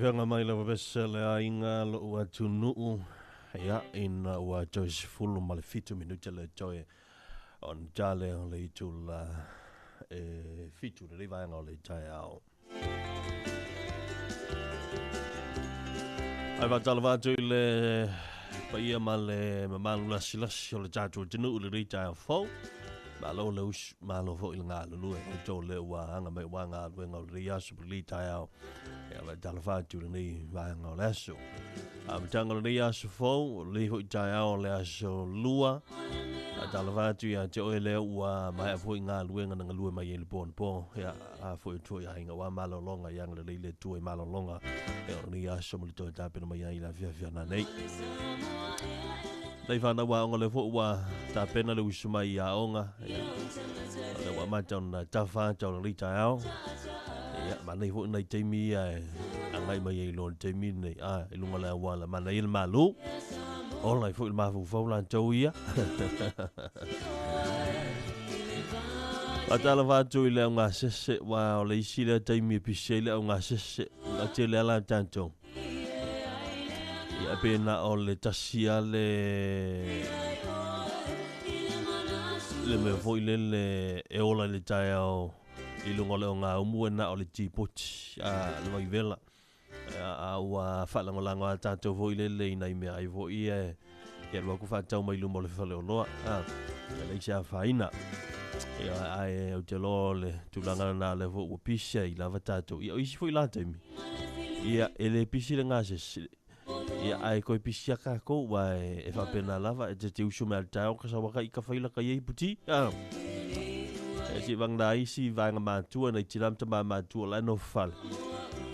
Fanga mai lava pesa le aiga lo'u atunu'u ia ina ua toe 17 minute le toe ona tale o le itula e 7 le vaega o le taeao. Ai faatalofa atu i le paia ma le mamalu lasilasi o le tatou atunuu i lenei taeao fou. Malo le usu, malo foi le galulue outou lea ua aga mai aua galuega o lenei aso ma lenei taeao. Ia faatalofa atu i lenei vaega o le aso. Amataga o lenei aso fou, o lenei foi taeao o le aso Lua. Faatalofa atu ia te oe lea ua maea foi galuega na galue mai ai le po anapo. Ia, a foi atu foi aiga aua malologa, ia agalelei le Atua i malologa ia o lenei aso ma le toe tapena mai ai i le afiafi a nanei. Nei whanau aoga lea foi ua tapena le usu mai i aoga. Ia, o lea ua amata ona tafa ata o lenei taeao. Ia, manai foi nai taimi ia e agai mai ai loa le taimi lenei. A, i luga o le auala, manaia le malu. Ola ai foi le mafaufau latou ia. Faatalofa atu i le augasese, ua o le isi lea taimi e pisi ai le augasese, a tele lava la tatou. Ia pe na o le tasi lava le mea foi lele e ola i le taeao i luga o le ogaumu e na o le tipoti a le vaivela. A ua faalagolago lava tatou foi lele i nai meaai foi ia e alu atu faatau mai luma o le faleoloa, a, e leai se afaina. Ia, ae ou te iloa o le tulaga lena lea foi ua pisi ai lava tatou. Ia, o isi foi la taimi, ia, e le pisi le gasese, ia, ae toe pisi lava tatou, aua e faapena lava, e te usu mai lava i le taeao ka sau aka i ka faila ka i ai puti, a. E se i vagana ai isi vaega matua, nai tina ma tama matua o la e nofo fale.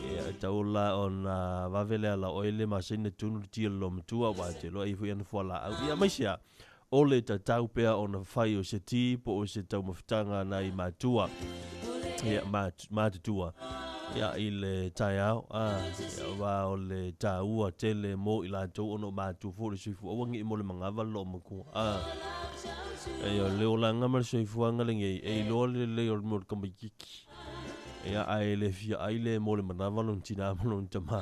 Ia, e tatau la ona vave le ala o oe le masani na tunu le tia o le loomatua, aua e te iloa e i ai foi ana fualaau. Ia, aemaise lava, o le tatau pea ona fai o se ti po o se taumafataga nai matua, ia, matutua, ia, i le taeao, a, ia, aua o le taua tele mo i latou ona o matua foi o le soifua. Aua ne i mo le manava le loomatua, a. Ia, o le olaga ma le soifuaga lenei, e iloa le lelei o le mea o le tamaitiiti. Ia, ae le fia ai le mo le manava lona tinā ma lona tamā.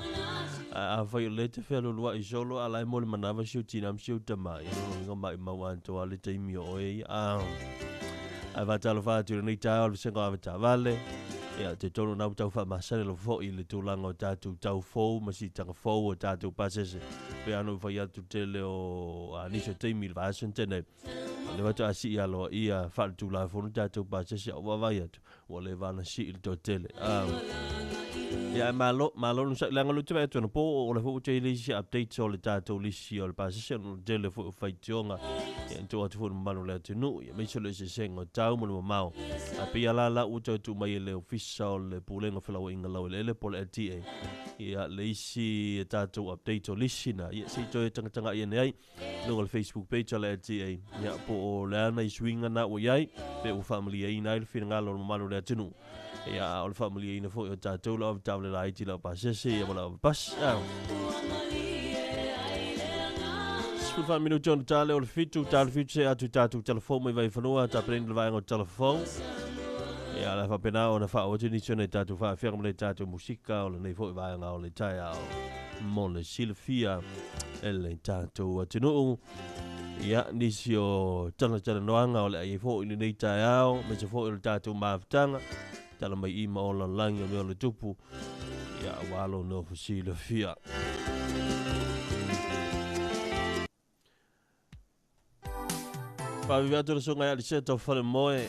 Ae afai o lea e te fealualuaʻi solo a o la e mo le manava si ou tinā ma si ou tamā, ia lona uiga maʻimau atoa le taimi o oe ia. Ae faatalofa atu i lenei taeao i le vasega o avetaavale. Ia, te tonu na ua tau faamasani lava foi i le tulaga o tatou tau fou ma siitaga fou o tatou pasese. Pei lava ona ou fai atu tele o nisi o taimi i le vaiaso na tea nei. O lea faatoa sii aloaia faaletulafono tatou pasese a ou vaavaai atu, ua leva ona sii le toatele. Ia, ae malo, malo le onosai. Leaga o lea ou te vaai atu anapo, o lea foi ua toe i ai le isi updates o le tatou lisi o le pasese ona o le tele foi o faitioga ia na tuu atu foi i le mamalu o le atunuu, ia aemaise o le eseesega o tau ma le mamao. Ae pei lava la la ua toe tuu mai e le Ofisa o le Pulega o Felauaiga Laueleele po o le LTA ia le isi tatou update o lisi na, ia se i toe tagatagai ane ai luga o le Facebook page a le LTA, ia, po o le a nai suiga na ua i ai, pe ua faamalieina ai le finagalo o le mamalu o le atunuu. Ia, a o le faamalieina foi o tatou le avetaavale laiti, le aupasese, ia ma le aupasi. 14 minute ona ta lea o le 7, ta le 7 se atu i tatou telefou mai Vaifanua, tapenaina le vaega o telefou. Ia, le faapena ona faaoo atu nisi o nai tatou faafeaga ma nai tatou musika o lenei foi vaega o le taeao mo le silafia e le tatou atunuu. Ia, nisi o talatalanoaga o le a i ai foi i lenei taeao, aemaise foi o le tatou mafutaga, tala mai i ma ola lagi o mea o le tupu, ia, aua lou nofo silafia. Whaavivi atu le susuga ia Aliseta o Falemoe.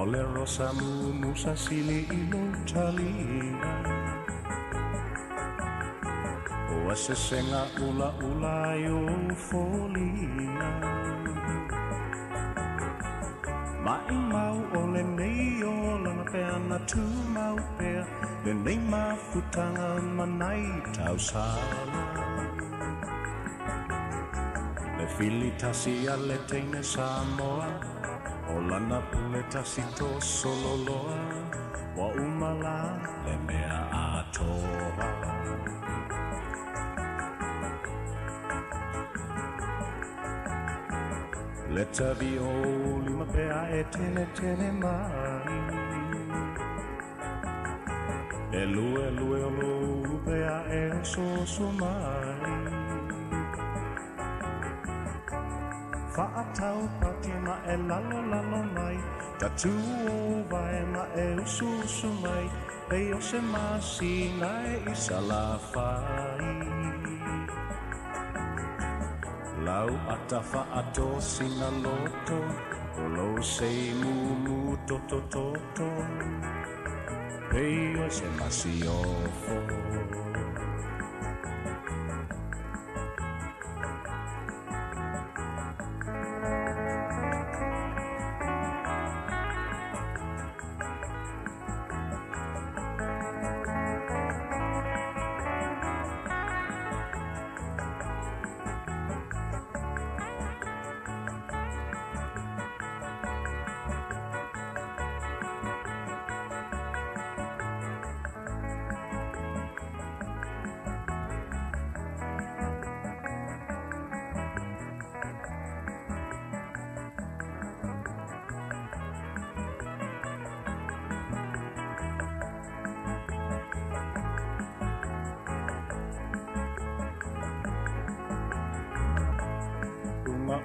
O le rosa mumu sa sili i lou taliga. Ua sesega ulaula ai ou foliga. Maʻimau o lenei olaga pe ana tumau pea lenei mafutaga manai tausala. Le fili tasi a le teine Samoa, o lana pule tasi tosololoa, ua uma la le mea atoa. Le tavi o lima pea e tene tene mai, e lue lue o lou pea e oso oso mai. Whaatau pati ma e lalo lalo mai, tatu o vai ma e usu usu mai, pei o se masina e isalafai. Lau ata whaatosina loto, o lou sei mumu toto toto, pei o se masiofo.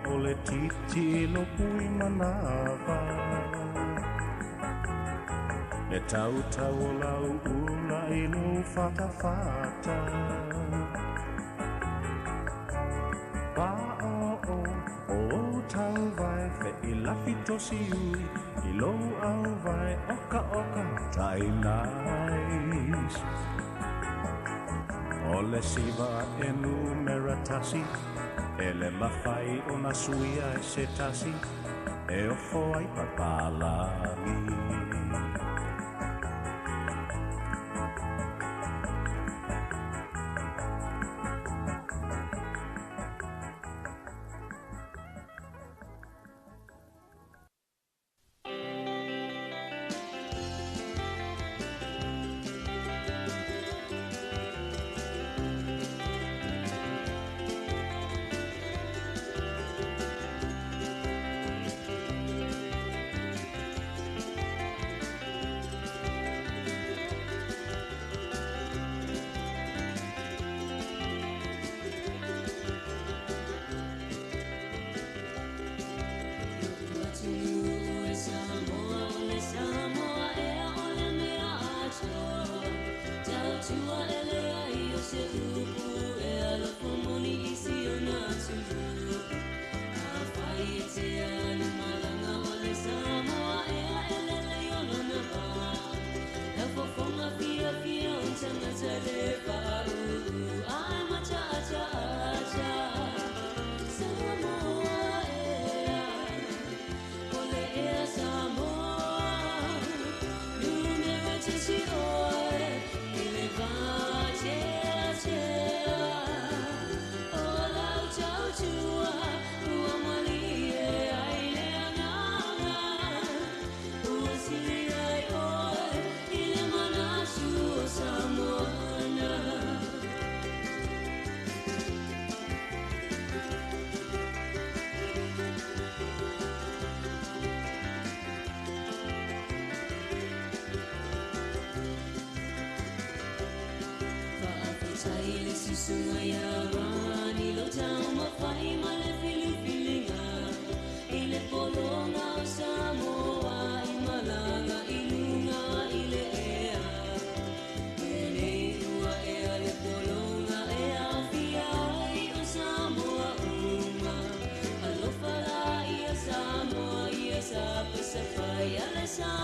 O le titi lo pui manava, le tautau o lau ula i lo whatawhata. Pa o o o tau vai fe i lafi tosi ui, i lo au vai oka oka tai nais. O le siva e numera tasi, e le mawhai o na suia e se tasi, e ofo ai papalagi. Samoa.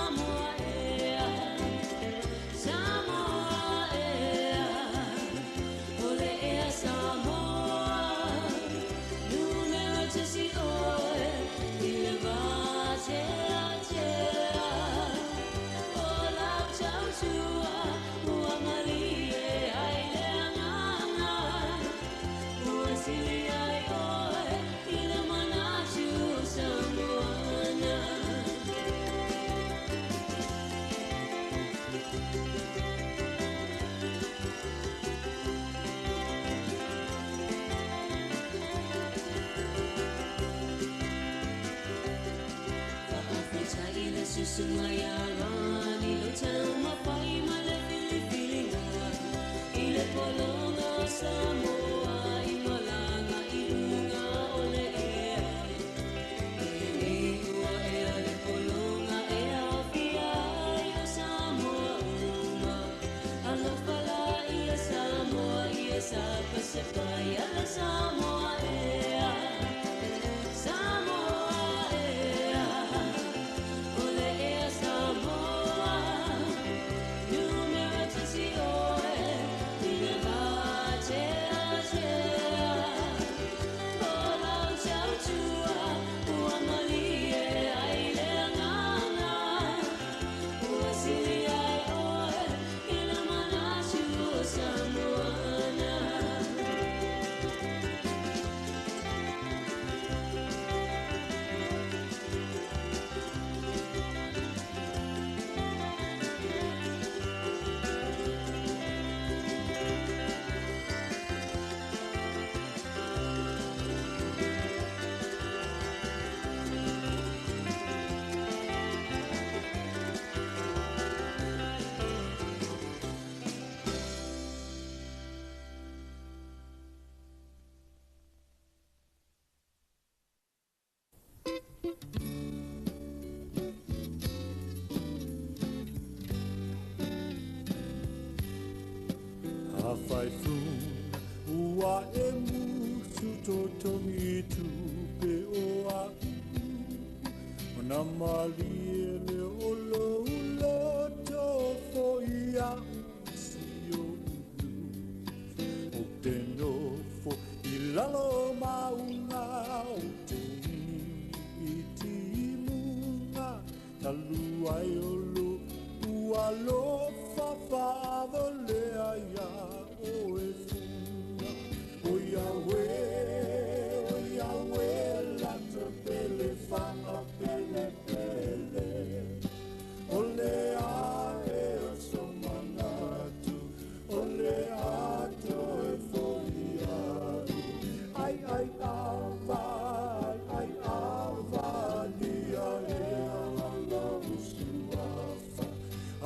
Faifuna ua e musu totogi tupe o a'u ona malie le o lou loto fo'i a'u si o'u ou te nofo i lalo o mauga o te ini i timuga talu ai o lo'u alofa fa'avalea iā oe fuga o Iawe o Iawe lata pele fa'apelepele o le ae o so manatu o le ato e fo'i a'u ai ai ava ai ava lia ea lou suafa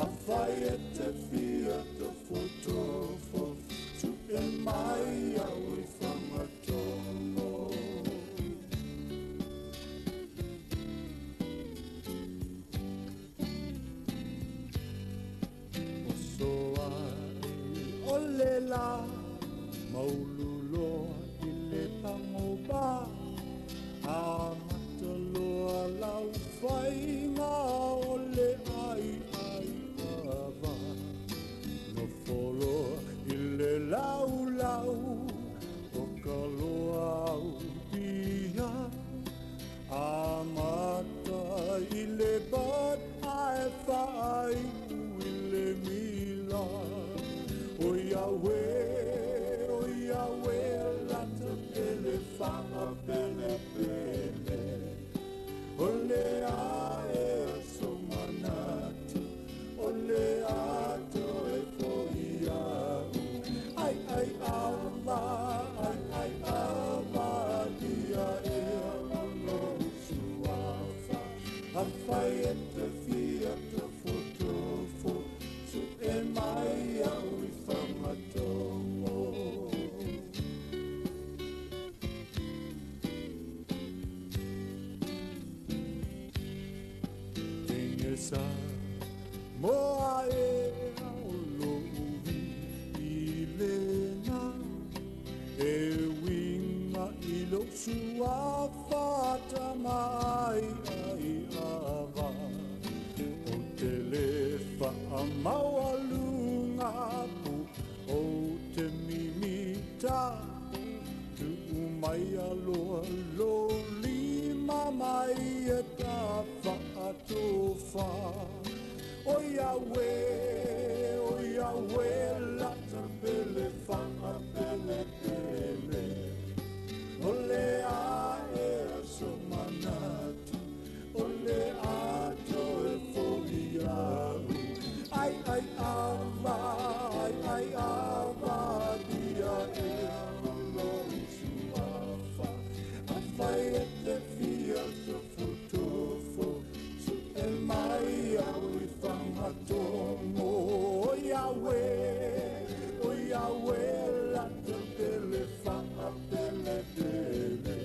afai e te fia tofotofo tu'e mai a'u i fagatogo. Oso ae o le lā maululoa i le pagobā amata loa lau faiga o le ai ai ava nofoloa i le laulau o ka loa au pia amata i le bat ae fa'ai'u i le mila o Iawe o Iawe lata pele fa'apelepele o le ae o so manatu o le ato e fo'i a'u ai ai ava ai ai ava lia ea lou suafa afai e te fia tofotofo tu'e mai a'u i fagatogo. Tegesa moa ea o lo'u i lena e uiga i lou suafa tamai ai ava ou te lē fa'amaualuga pu ou te mimita tu'u mai aloa lou lima mai e tafa'atofa o Iawe o Iawe lata pele fa'apelepele o le ae o so manatu o le ato e fo'i a'u ai ai ava ai ai ava lia ea lou suafa afai e te fia tofotofo tu'e mai a'u i fagatogo o Iawe o Iawe lata pele fa'apelepele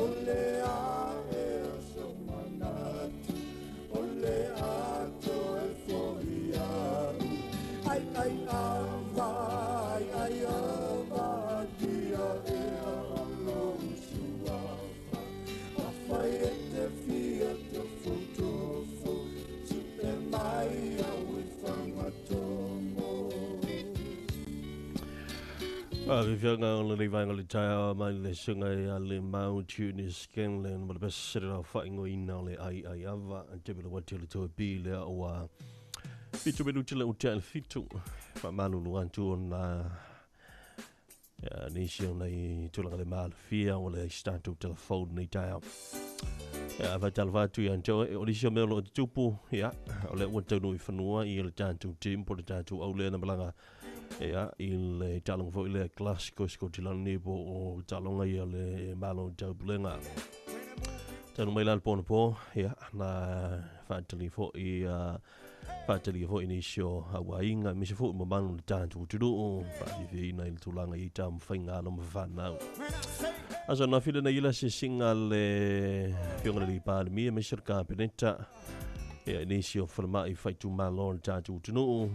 o le ae o so manatu o le ato e fo'i a'u ai ai ava ai ai ava lia ea lou suafa afai e te fia tofotofo tu'e mai a'u i fagatogo. Fiaga o le vaega o le taeao mai le suga ia le mau Tunis Scanlan ma le pese la fa'aigoina o le ai ai ava te pele wati o le toe pi lea ua 7 minuti le utea i le 7 fa'amalulu atu ona ia nisi o nai tulaga le malafia o le tatou telefone nei taeao. Ia fa'atalofa atu ia te oe o nisi o mea o lo'o tutupu ia o lea ua taunuu i fanua ia le tatou team po le tatou au lea na malaga ia i le taaloga fo'i lea Glasgow Sikotilani po o taaloga ia le Malo Taupulega talu mai la le ponapo ia na fa'atali fo'i fa'atalia fo'i nisi o auaiga aemaise fo'i mamalu le tatou atunuu fa'afiafiaina i le tulaga i taumafaiga alo ma fanau. Aso anafi lenei i le asiasiga le afioga le Palemia aemaise le Kapeneta ia i nisi o falema'i faaitumalo o le tatou atunuu.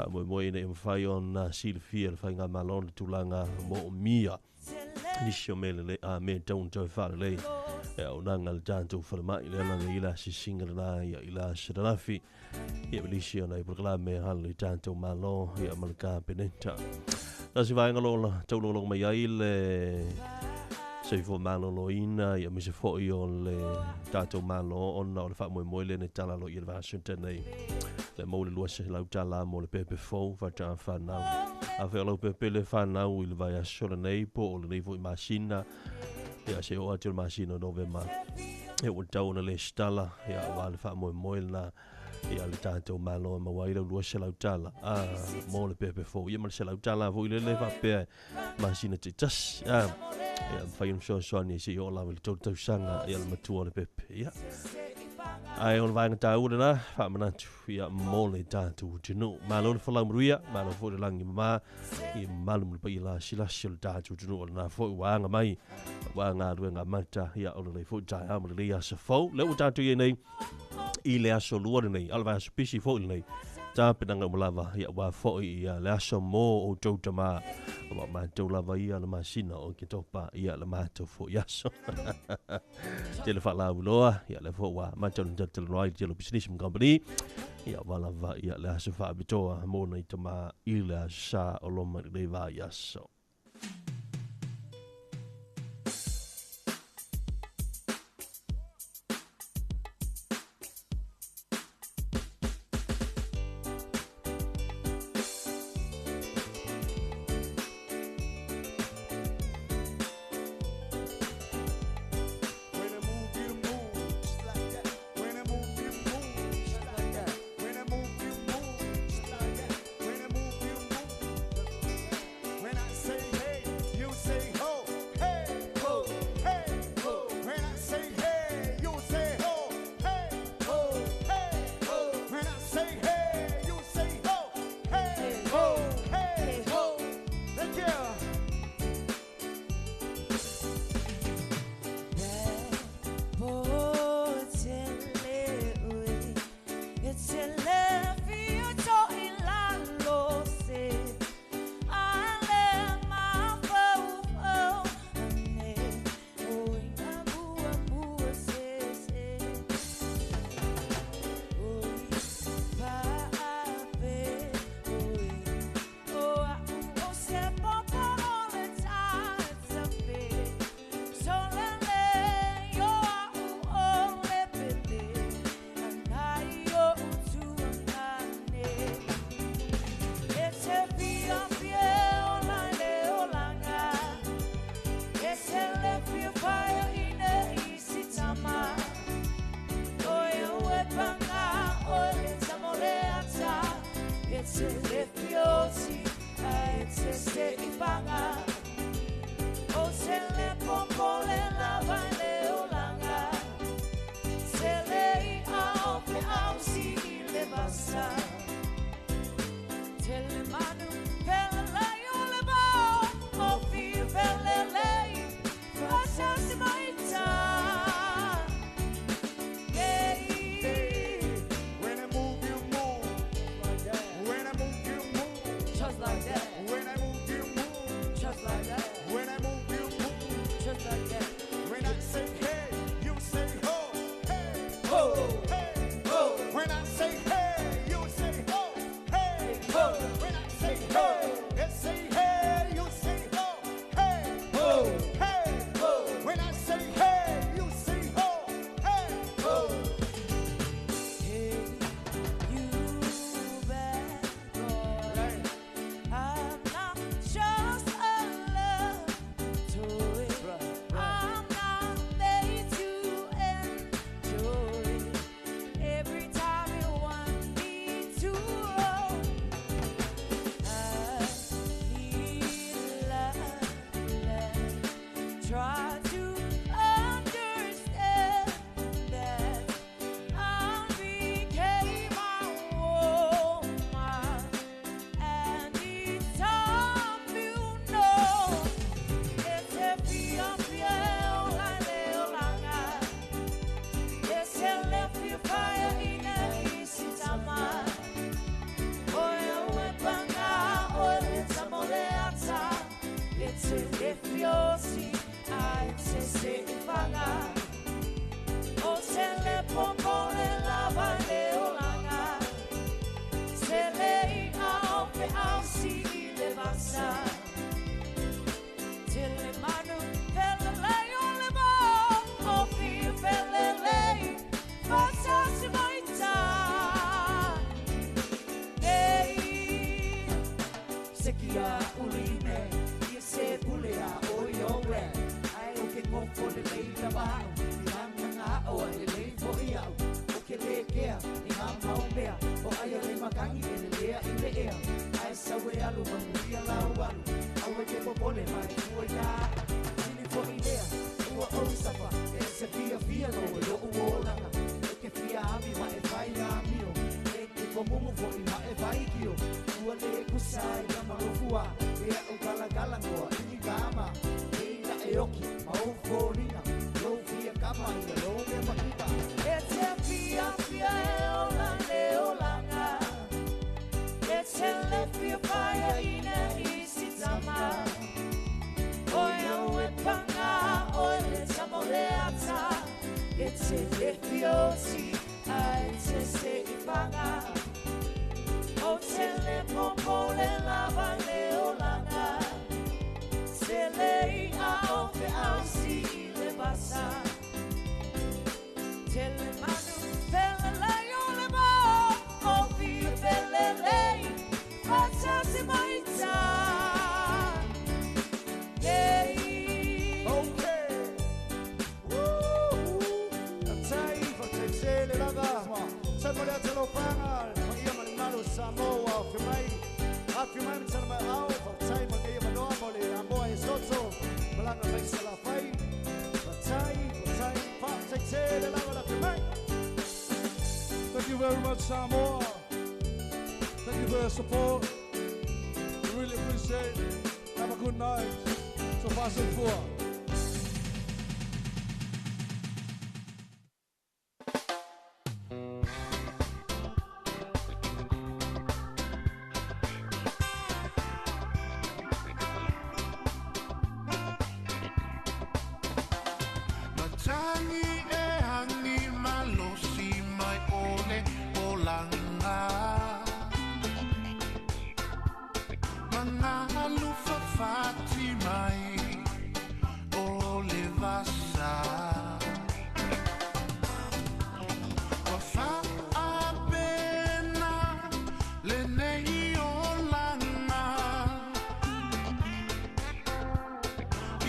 Faamoemoe ina ia mafai ona silafia le faigamalo le tulaga moomia nisi o mea lelei a mea e tatau ona toe faalelei e auaunaga a le tatou falemai lea lana i le asiasiga lena ia i le aso ananafi ia ma nisi o nai polokalame a le tatou Malo ia ma le Kapeneta. Tasi vaega o lo o taulogologo mai ai le soifua maloloina ia aemaise foi o le tatou Malo ona o le faamoemoe lea na tala aloaia i le vaiaso nei le maua le $200 mo le pepe fou faatoa fanau. Afai o lau pepe le fanau i le vaiaso lenei po o lenei foi masina, ia se oo atu i le masina o Novema, ia ua tatau ona lesitala, ia aua le faamoemoe lena ia le tatou Malo e maua ai lau $200 mo le pepe fou. Ia ma le $100 foi lele faapea masina taitasi. Ia mafai ona fesoasoani se i oo lava i le 3 tausaga ia le matua o le pepe. Ia. Ae o le vaega taua lena, faamanatu ia mo le tatou atunuu. Malo le folau manuia, malo foi le lagi mama, ia mamalu ma le paia lasilasi o le tatou atunuu o lena foi ua aga mai, ua galuega amata, ia o lenei foi taeao ma lenei aso fou. Lea ua tatou i ai nei i le aso lua lenei, a o le vaiaso pisi foi lenei, tapenaga uma lava, ia aua foi ia le aso mo outou tama, aua o matou lava ia le masina o Oketopa, ia le matou foi aso. Tele faalauiloa, ia lea foi ua amata ona talatalanoa ai le tele o pisinisi ma kamupani, ia aua lava ia le aso faapitoa mo nai tama i le aso sa o loma i lenei vaiaso. When I move, you move, just like that. When I move, you move, just like that. When I move, you move, just like that. When I move, you move. When I say hey, you say ho. Hey, ho, hey, ho. When I say hey, you say ho. Hey, ho, hey, ho. When I say hey, you say ho. Hey, ho, hey, ho. Thank you. When I move, you move. Like that. When I move, you move. Just like that. When I move, you move. Just like that. When I move, you move. Just like that. When I say hey, you say ho. Hey, ho, hey, ho. When I say hey, you say ho. Hey, ho. When I say hey, you say hey, you say ho. Hey, ho, hey, ho. When I say hey, you say ho. Hey, ho. Hey, you bad boy. Right. I'm not just a love toy. Right, I'm not made to enjoy. Every time you want me to roll, I need love. Try to understand that I became a woman, and it's time you know. It's a fia fia ola le olanga. It's a left fire in a easy tama. Oya we pao I ngā o e lei fo i au O ke le kea i ngā mau mea O ai le makangi e le lea i le ea Ai sawe alu manuia lau alu Aue ke popole mai ua ia Sili fo i lea ua ou sapa E se fia fia no e lo uolanga E ke fia ami ma e fai amio E ke komumu fo i ma e vai kio Ua le kusai na malofua E au gala gala ngoa i gama E ina e oki ma o fōrina Lo fia kama ia lo me makipa E te fia fia e ola le olanga E te le fia whaia ina i si tama Oe au e panga, oe le tamo le ata E te le fia oti, a e te se i panga O te le popo le lava le olanga Se le i a o fe au si i le vasa Te le manu pele lei o le mo O fi pele lei Ata te maita Hey Okay. Woo! Tai fa te lava. Tai mo le ata lo panga. Ma ia ma le malo Samoa o fi mai. A fi mai mtana mai au. Fa tai ma ia manoa mo le amoa e soto. Malanga mai sa la fai. Fa tai, fa tai, fa te te le lava la fi mai. Thank you very much, Samoa. Thank you for your support. We really appreciate it. Have a good night. So far, so far. Matangi e hangi malosi mai ole olanga Mangalu fafati mai ole vasa Wa apena le nei olanga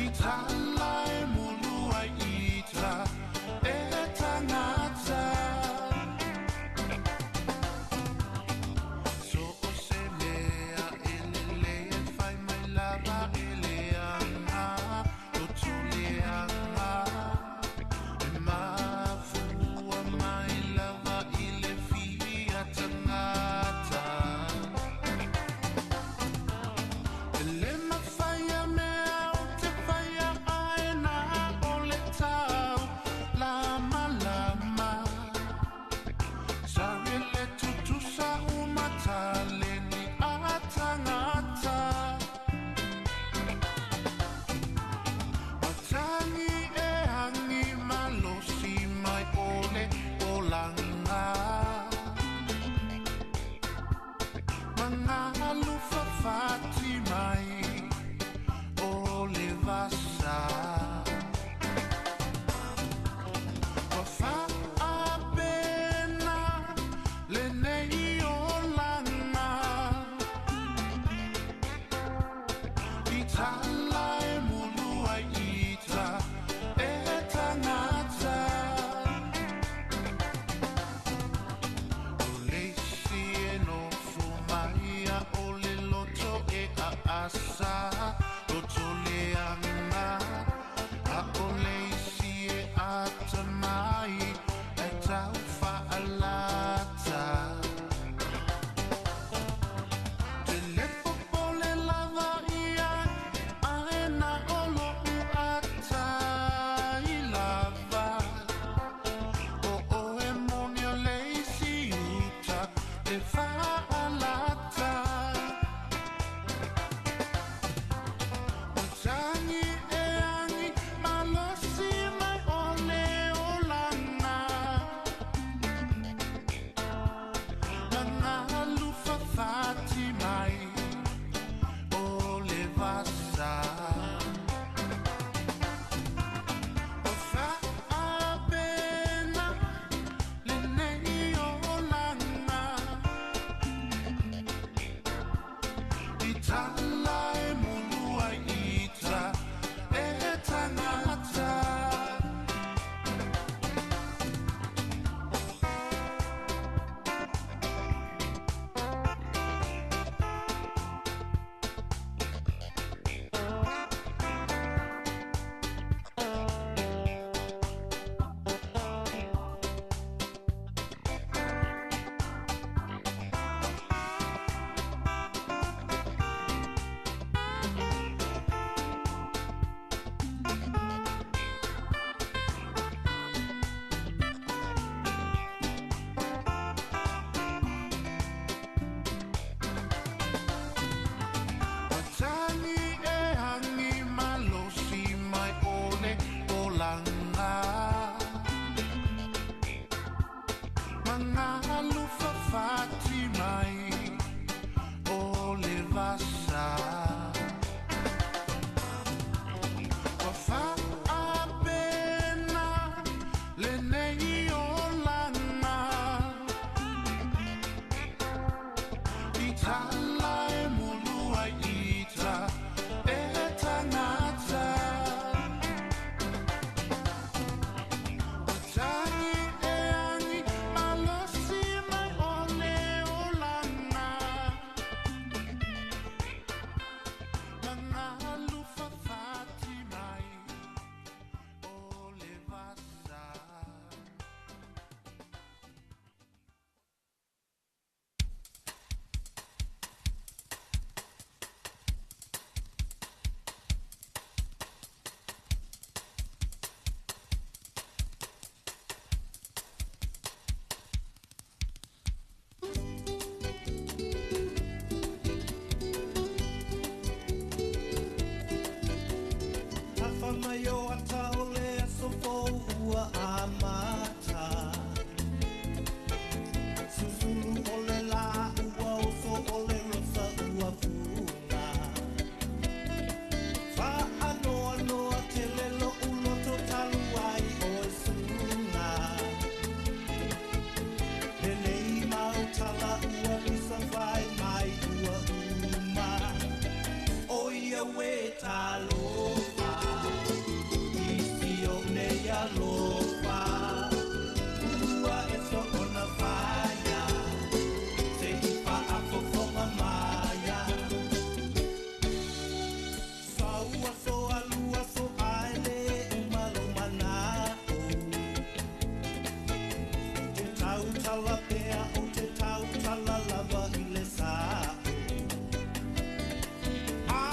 Itala e mulua ita mai o ata o le aso fou ua amata. Susulu o le la ua oso o le rosa ua funa. Whaanoa noa te lelo uloto talu ai o e suna. Lelei mau tala ua pisa vai mai ua uma. O ia we talofa, isi o nei alofa. Ua e so ona whaia, te ipa afofonga maia. Saua so alua so aele umalo manao. Te tau tala pea o te tau tala lava i le sao. A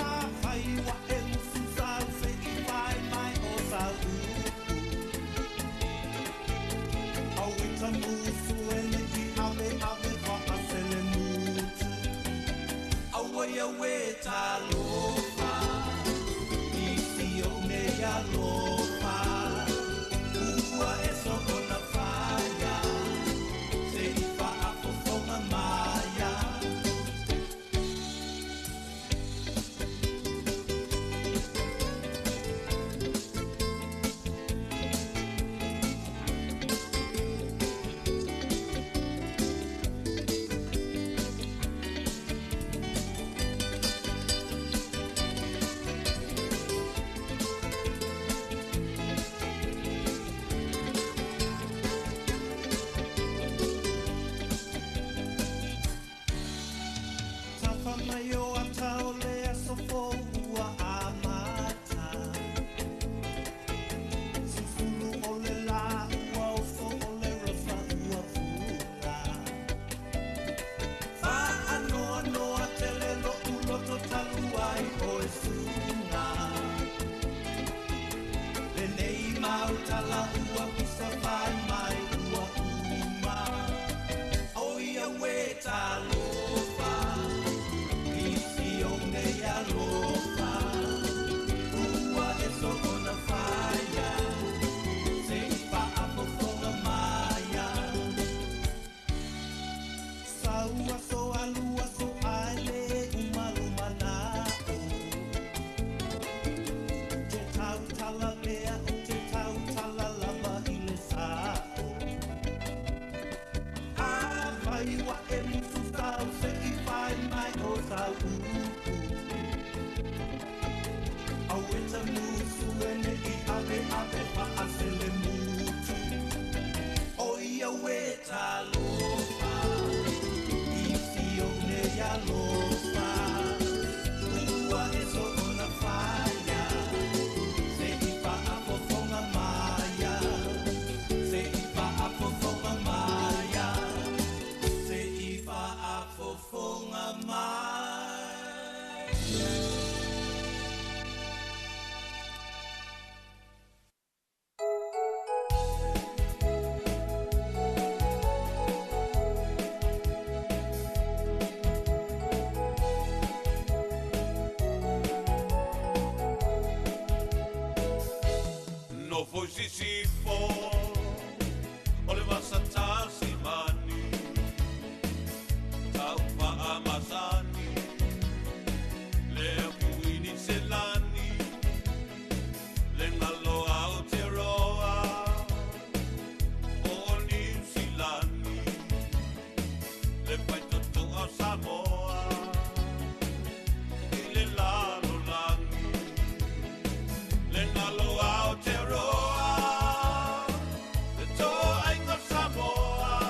whai wa e musu sau se i whai mai o sau upu. Au i ta musu e le i ave ave wha a sele mutu. Aua ia we talofa, isi o nei alofa. Ua e so ona whaia, te i whaafofonga maia. Tafa mai o ata o le aso fou ua amata. Susulu o le la ua oso o le rosa ua funa. Whaanoa noa te lelo uloto talu ai o e suna. Lenei mau tala ua pisa vai mai ua uma. O ia we talofa, isi o nei alofa. Ua e so ona whaia, se i whaafofonga maia. Saua so alua so aele umalu manao. Te tau tala pea o te tau tala lava i le sao. A whai wa e musu sau se i whai mai o sau upu. Au e ta musu e ne i ave ave wha a sele mutu. O ia we talofa, isi o nei alofa. Ua e so ona whaia, se i whaafofonga maia. Se i whaafofonga maia. Se i whaafofonga maia. No foi sisifo o le vasatasi mani tau faamasani le akuini selani le galo Aotearoa o Niusilani le faitotoa o Samoa i le lalolagi le galo Aotearoa le toaiga o Samoa.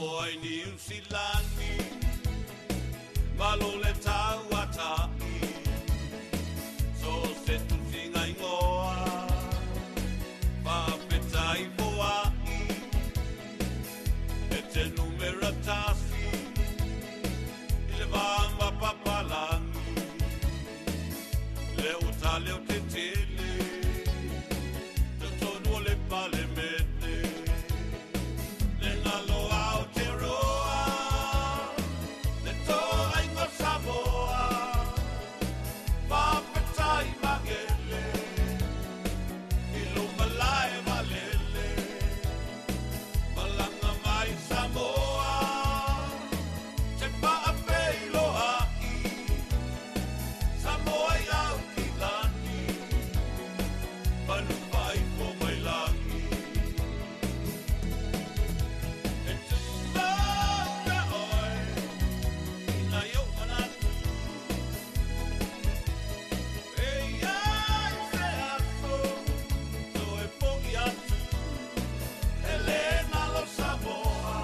Samoa i Niu Silani, malo le tauata'i, so se tusiga igoa, faafetai foa'i, e te numera tasi, i le va ma papalagi, le uta leo tetele, totonu o le palemene, le galo Aotearoa, le toaiga Samoa, faafetai magele, i lou malae valele, malaga mai Samoa, te faafeiloai, Samoa i au kilani, manu faifo mai lagi. E tumau pea oe, i nai ou manatu, e iai se aso, toe fo'i atu, e lē galo Samoa,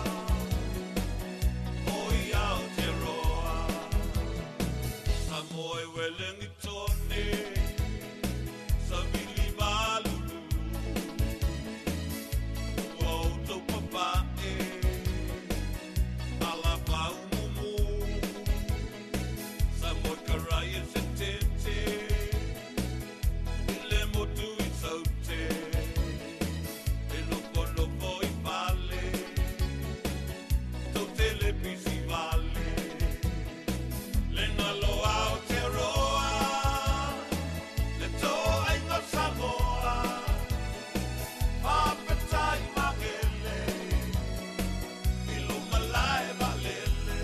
o i Aotearoa. Samoa e Welengitone, savili malulu, ua outou papa'e, alafaumumu, Samoa karai e se tete, i le motu i saute, e nofonofo i fale, tou te le pisi vale. Le galo Aotearoa, le toaiga Samoa, faafetai magele, i lou malae valele,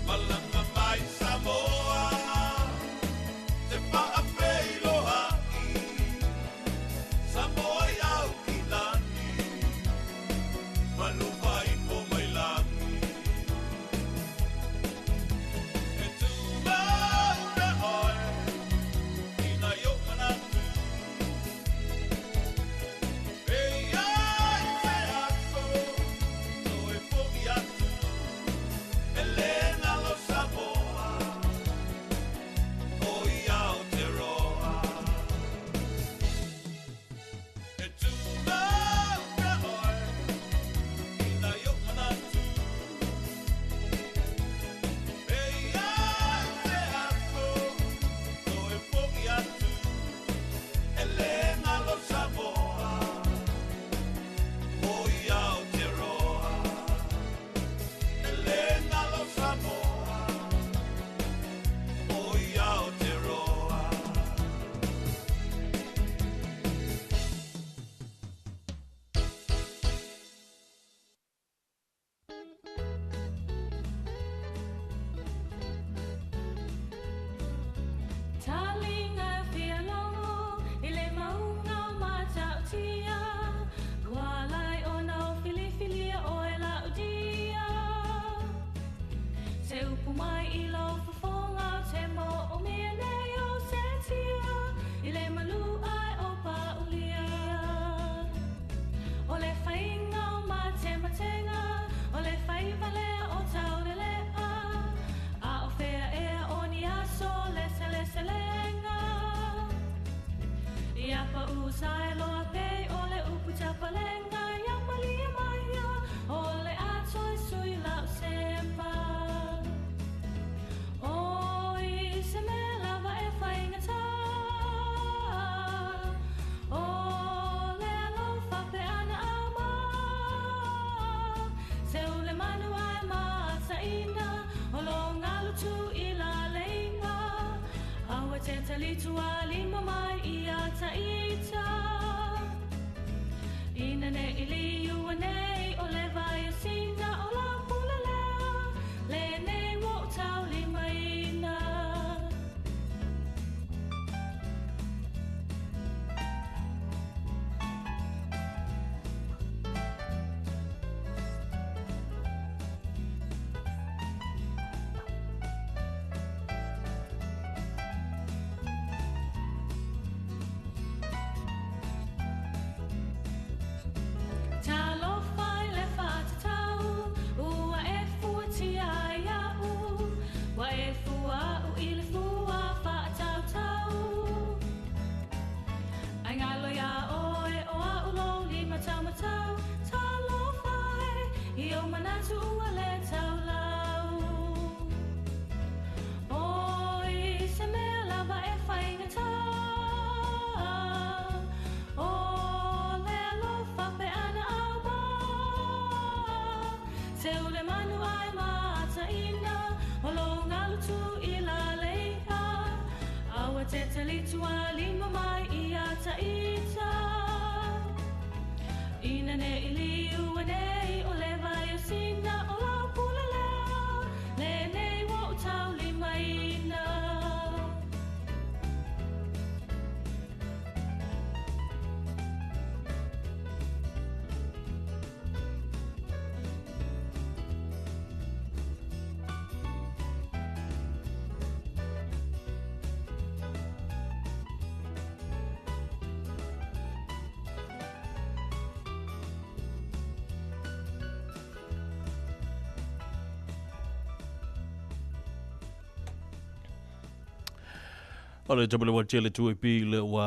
malaga mai Samoa, te faafeiloai, Samoa i au kilani, manu faifo mai lagi. E tumau pea oe, i nai ou manatu, e iai se aso, toe fo'i atu, e lē galo Samoa, o i Aotearoa. E tumau pea oe, i nai ou manatu, e iai se aso, toe fo'i atu, e lē galo Samoa, o i Aotearoa. E lē galo Samoa, o i Aotearoa. Talinga fialogo i le mauga o Matautia, ua lai ona o filifilia oe laudia. Se upu mai i lou fofoga o te mo o mea nei o se tia, i le malu ai o paulia. O le whainga o matematenga, o le whaivalea o taurelea, a o whea ea o ni aso le seleselenga. Ia pa usae loa pei o le upu tapalenga, ia malia maia o le atoe sui lau sepa. O i se mea lava e whaingata, o le alofa pe ana ama, se ule manu ai masaina, o lo ngalu tu i la leinga, aua te talitu a lima mai i a taita. Ina ne ili ua nei o le vai o sina o la pula lea, le nei wo tau lima ina. alo iā ʻoe ʻO aʻu lou lima taumatau Talofa e i ou manatu ua lē taulau ʻOi se mea lava e faigata ʻO le alofa pe ana au ma Seu le manu a e mātaʻina O lou ngalu tū i la leiha A ua te talitualima mai ia taʻita Ina neʻi liu ua nei ʻo le wai o sina O lau pule lea lenei ua ou taulimaina. O le tabele wa tele tu e pi le wa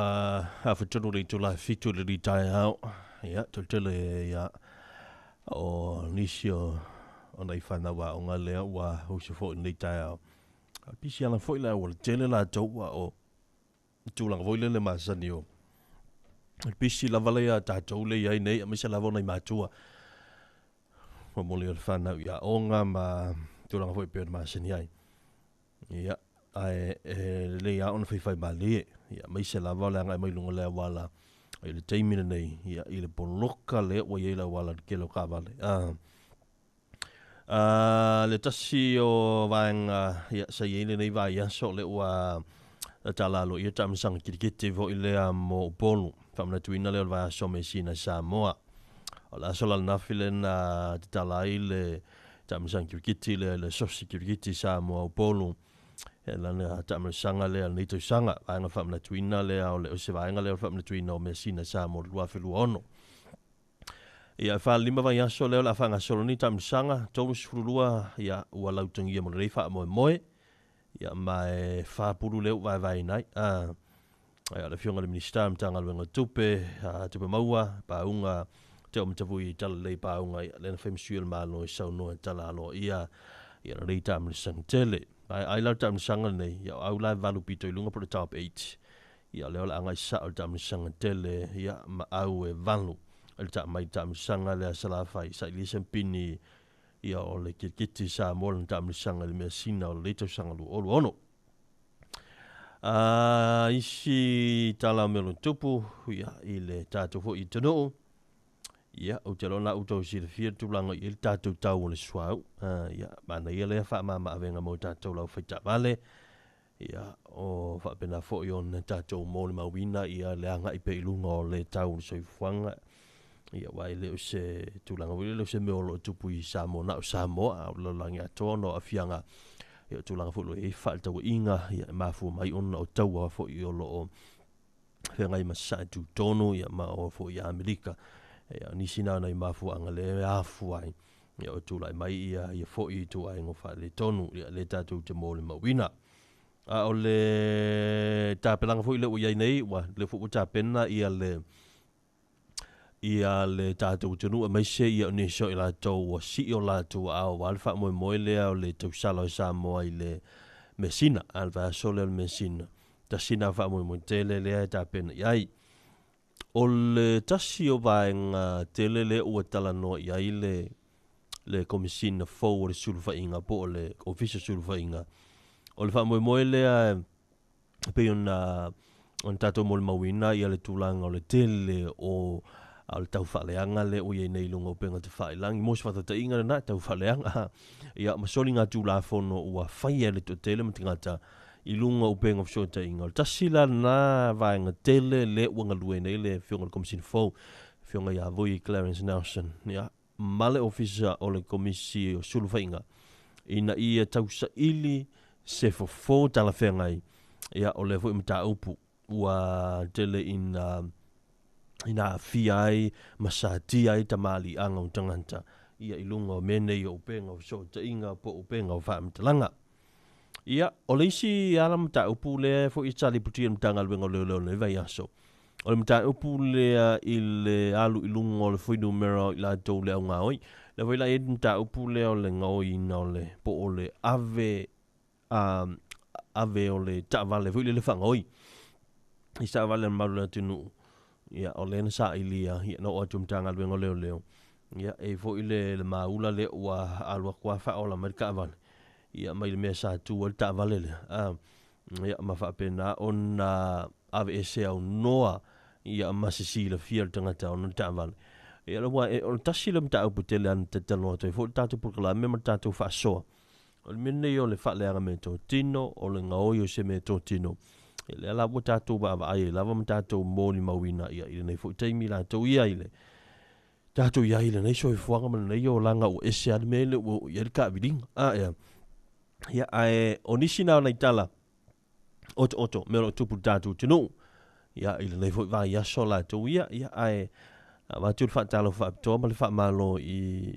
afatonu le itula fitu le li taeao. Ia, tele ia o nisi o o nai whanau a onga lea ua usu foi nei taeao. A pisi ala foi la ua tele la tou a o tulaga foi lele masani o pisi lava lea tatou le iai nei aemaise lava o nai matua. Momoli o le whanau ia onga ma tulaga foi pei ona masani ai. Ia, ae e lelei lava ona faifai malie. Ia, aemaise lava o le agai mai luga o le auala i le taimi lenei, ia, i le poloka lea ua i ai le auala i le tele o taavale. A, a, le tasi o vaega, ia, sa i ai lenei vaiaso, lea ua tala aloaia taamilosaga kiriketi foi lea mo Upolu. Faamanatuina lea o le vaiaso o Mesina i Samoa. O le aso la lanafi lea na tatala ai le taamilosaga kiriketi lea i le Asosi Kiriketi Samoa Upolu. E lana taamilosaga lea o lenei tausaga, vaega faamanatuina lea o le o se vaega lea o le faamanatuina o Measina Samoa 2026. Ia, e 45 vaiaso lea o le a faagasolo nei taamilosaga, 32 ia ua lautagia mo lenei faamoemoe. Ia, ma e fa pulu lea ua vaevaeina ai. A, ia, o le Afioga i le Minisita o Matagaluega o Tupe, a, Tupe Maua, Pauga, Te o Matavui i Talalelei Pauga, ia, lea na fai ma sui o le Malo e saunoa e tala aloaia ia lenei taamilosaga tele. Ai, ai la le taamilosaga lenei, ia o au la e valu pito i luga po o le top 8. Ia, o lea o le a agai sao i le taamilosaga tele, ia, ma au e valu i le taa mai le taamilosaga lea a Salafai, sailia se pini ia o le kirikiti Samoa lana taamilosaga i le measina o lenei tausaga 2026. A, isi tala o mea o lo o tupu, ia, i le tatou foi atunuu, ia, ou te iloa o lena ua outou silafia le tulaga i ai le tatou tau o le suauu. A, ia, manaia lea faamama-avega mo tatou le aufaitaavale, ia, o faapena foi ona tatou molimauina ia le agai pea i luga o le tau o le soifuaga. Ia, aua e le o se tulaga foi lea, e le o se mea o lo o tupu i Samoa, na o Samoa, a o le lalolagi atoa ona o aafiaga, ia, o tulaga foi o lo o i ai fefaatauaiga, ia, e mafua mai ona o taua foi o lo o feagai ma sasae tutonu, ia, ma o foi i Amerika. Ia, o nisi na o nai mafuaaga lea e afua ai, ia, o tulai mai ia, ia foi ituaiga o faaletonu, ia, lea tatou te molimauina. A o le tapenaga foi lea ua i ai nei, ua, lea foi ua tapena ia le, ia le tatou atunuu aemaise ia o nisi o i latou ua sii o latou aao aua le faamoemoe lea o le tausala o Samoa i le measina, a le vaiaso lea o le measina. Tasi lena faamoemoe tele lea e tapena i ai. O le tasi o vaega tele lea ua talanoa i ai le le Komesina fou o le Sulufaiga po o le Ofisa Sulufaiga, o le faamoemoe lea e pei ona ona tatou molimauina ia le tulaga o le tele o o le taufaaleaga lea ua i ai nei i luga o upega tafailagi. Mo se faataitaiga lena, taufaaleaga ia ma soligatulafono ua faia e le toatele ma tagata i luga o upega o fesootaiga. O le tasi la lena vaega tele lea ua galue nei le Afioga i le Komesina fou, Afioga ia Vui Clarence Nelson, ia, ma le Ofisa o le Komisi o Sulufaiga ina ia tausaili se fofo talafeagai, ia, o lea foi mataupu ua tele ina ina aafia ai ma satia ai tamaaliiaga o tagata ia i luga o mea nei o upega o fesootaiga po o upega o faamatalaga. Ia, o le isi ala mataupu lea foi e taliputia i le Matagaluega o Leoleo i lenei vaiaso, O le mataupu lea i le alu i luga o le fuainumera o i latou le augaoi. Le foi la e mataupu lea o le gaoiina o le po o le ave ave o le taavale foi lele faagaoi i se taavale a le mamalu o le atunuu. Ia, o lea na sailia, ia, na oo atu i le Matagaluega o Leoleo. Ia, e i ai foi le maula lea ua alu atu lava faaola mai le taavale, ia, mai le mea sa tu ai le taavale lea. Ia, ma faapena ona aveese aunoa, ia, ma se silafia o le tagata ona le taavale. Ia, aua o le tasi lea mataupu tele lava na tatalo atu ai foi le tatou polokalame ma le tatou faasoa. O le mea lenei o le faaleaga meatotino, o le gaoi o se meatotino, ia lea la ua tatou vaavaai ai lava ma tatou molimauina ia i lenei foi taimi latou ia i le tatou i ai i lenei soifuaga ma lenei olaga ua ese lava le mea lea ua oo i ai le taaviliga. A ea? Ia, ae o nisi na o nai tala otooto mea o lo o tupu i le tatou atunuu ia i lenei foi vaiaso latou ia, ia ae avatu le faatalofa faapitoa ma le faamalo i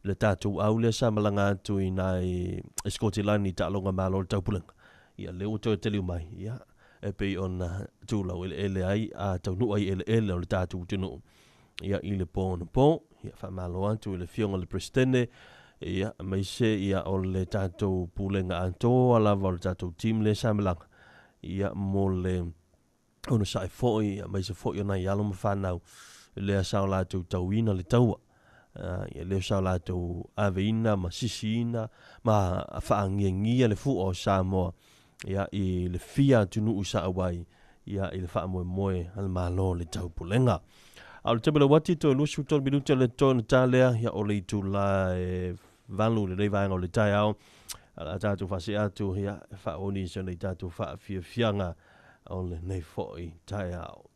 le tatou au lea sa malaga atu i ina i Sikotilani i taaloga malo o le taupulega. Ia lea ua toe taliu mai, ia e pei ona tulau eleele ai a taunuu ai eleele o le tatou atunuu ia i le po anapo. Ia faamalo atu i le Afioga i le Peresetene, ia aemaise ia o le tatou pulega atoa lava o le tatou team lea sa malaga ia mo le onosai foi aemaise foi o nai alo ma fanau lea sa o latou tauina le taua. Ia lea sa o latou aveina ma sisiina ma faagiagia le fua o Samoa ia i le fia atunuu sa auai ia i le faamoemoe a le Malo o le Taupulega. A o le taimi lauati toe 23 minute le toe ona ta lea ia o le itula e 8 i lenei vaega o le taeao. A o le a tatou faasee atu ia e faaoni i si ona i tatou faafiafiaga o lenei foi taeao.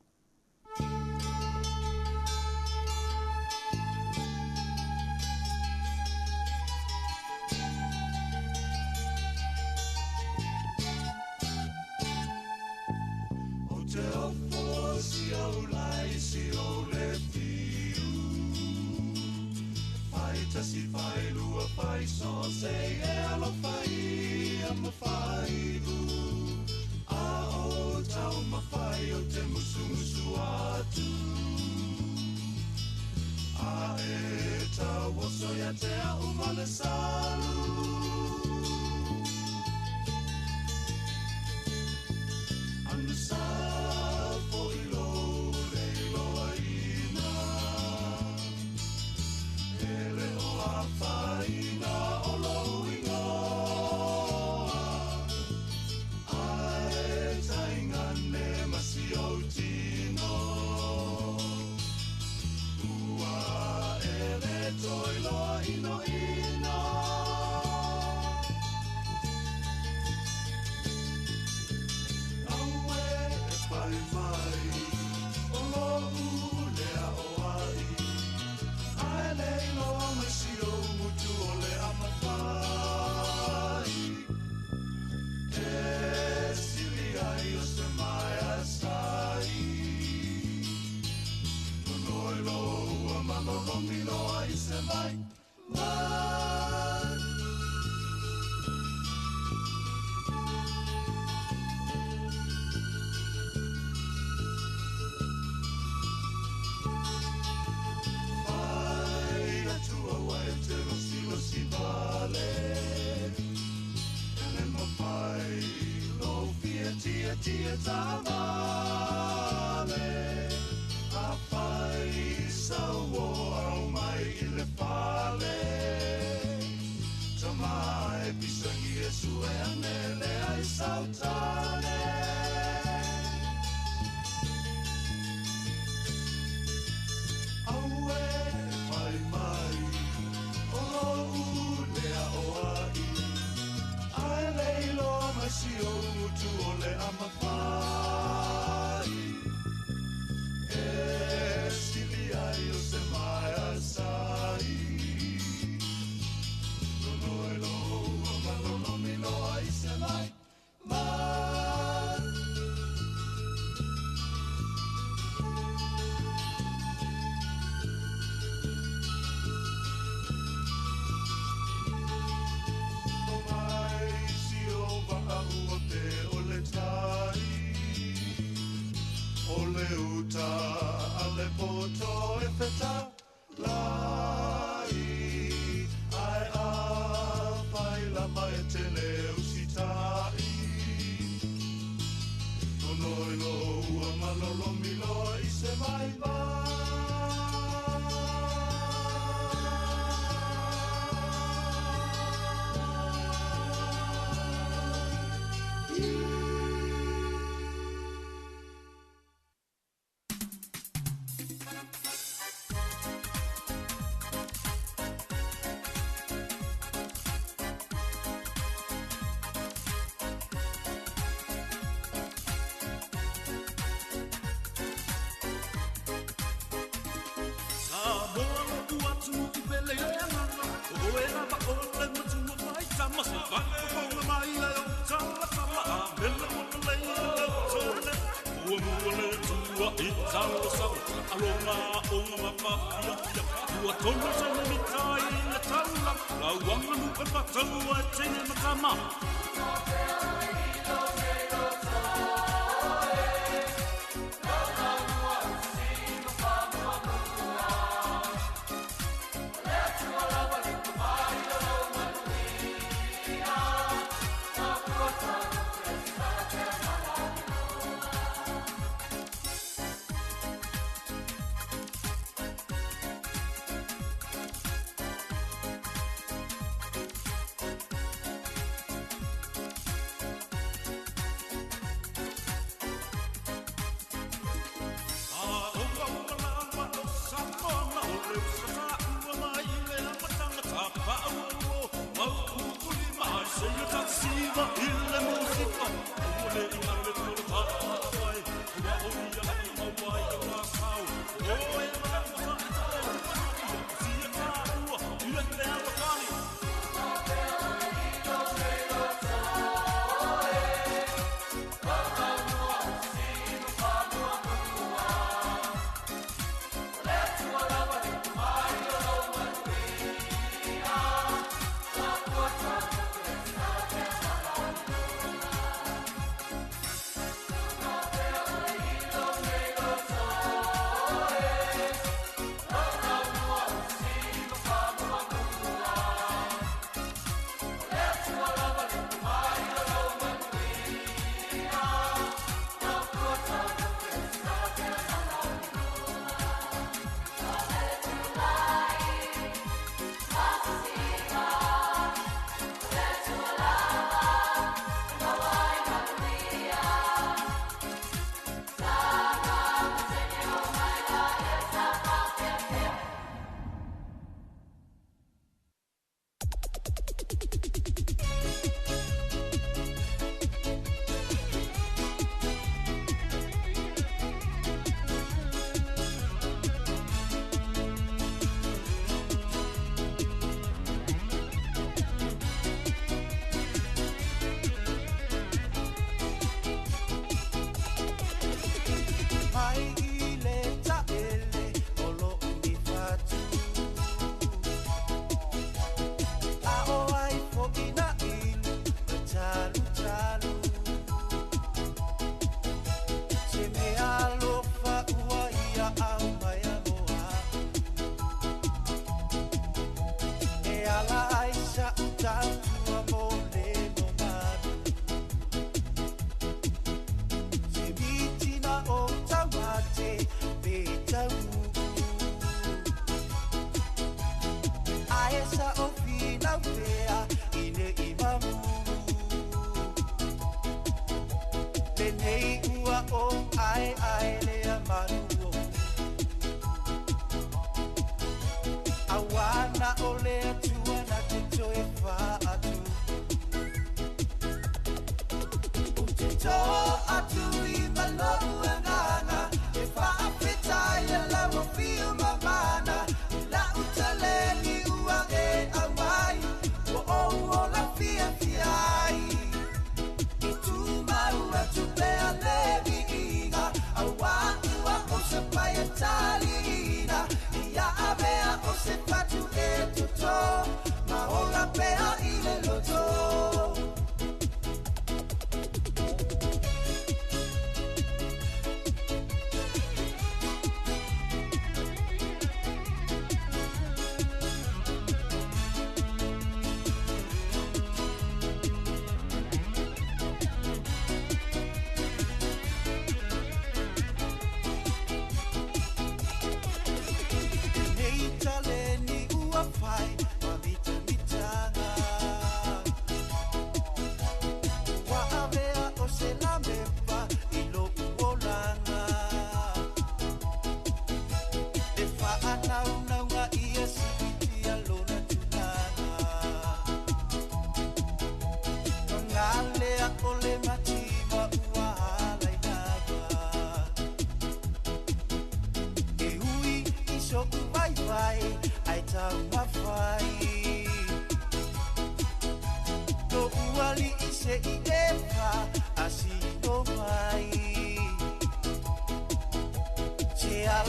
O te ofo si ou lai si ou le fiu. Fai tasi fai lua fai so se e alofa ia ma fai u. A o tau mawhai o te musumusu atu. A e tau oso ia te au ma le salu. Anu sa fo i lo le iloa ina. E le o a whaina o lo ingoa. Ae tainga ne masi o tino. Ua e le toi loa ino ino. Aue e pai mai o lo ulea o ai. Ae le iloa mai si o mutu o le amawhai. E sili ai o se mai a sai. Tonoi lo ua malolomi loa i se mai. Mai. Fai atu aua e te losi losi vale. Ele mawhai lo fia tia tia tamale. A whai sau o au mai i le fale. Tamai pisangi e sue anele ai sautane. Aue whai mai o lo ulea o ai. Ae le iloa mai si o mutu o le amawhai. alo sawa Alonga onga mawhia Ua tonu se me mitai le taula Lauanga nu e whataua e tene matama.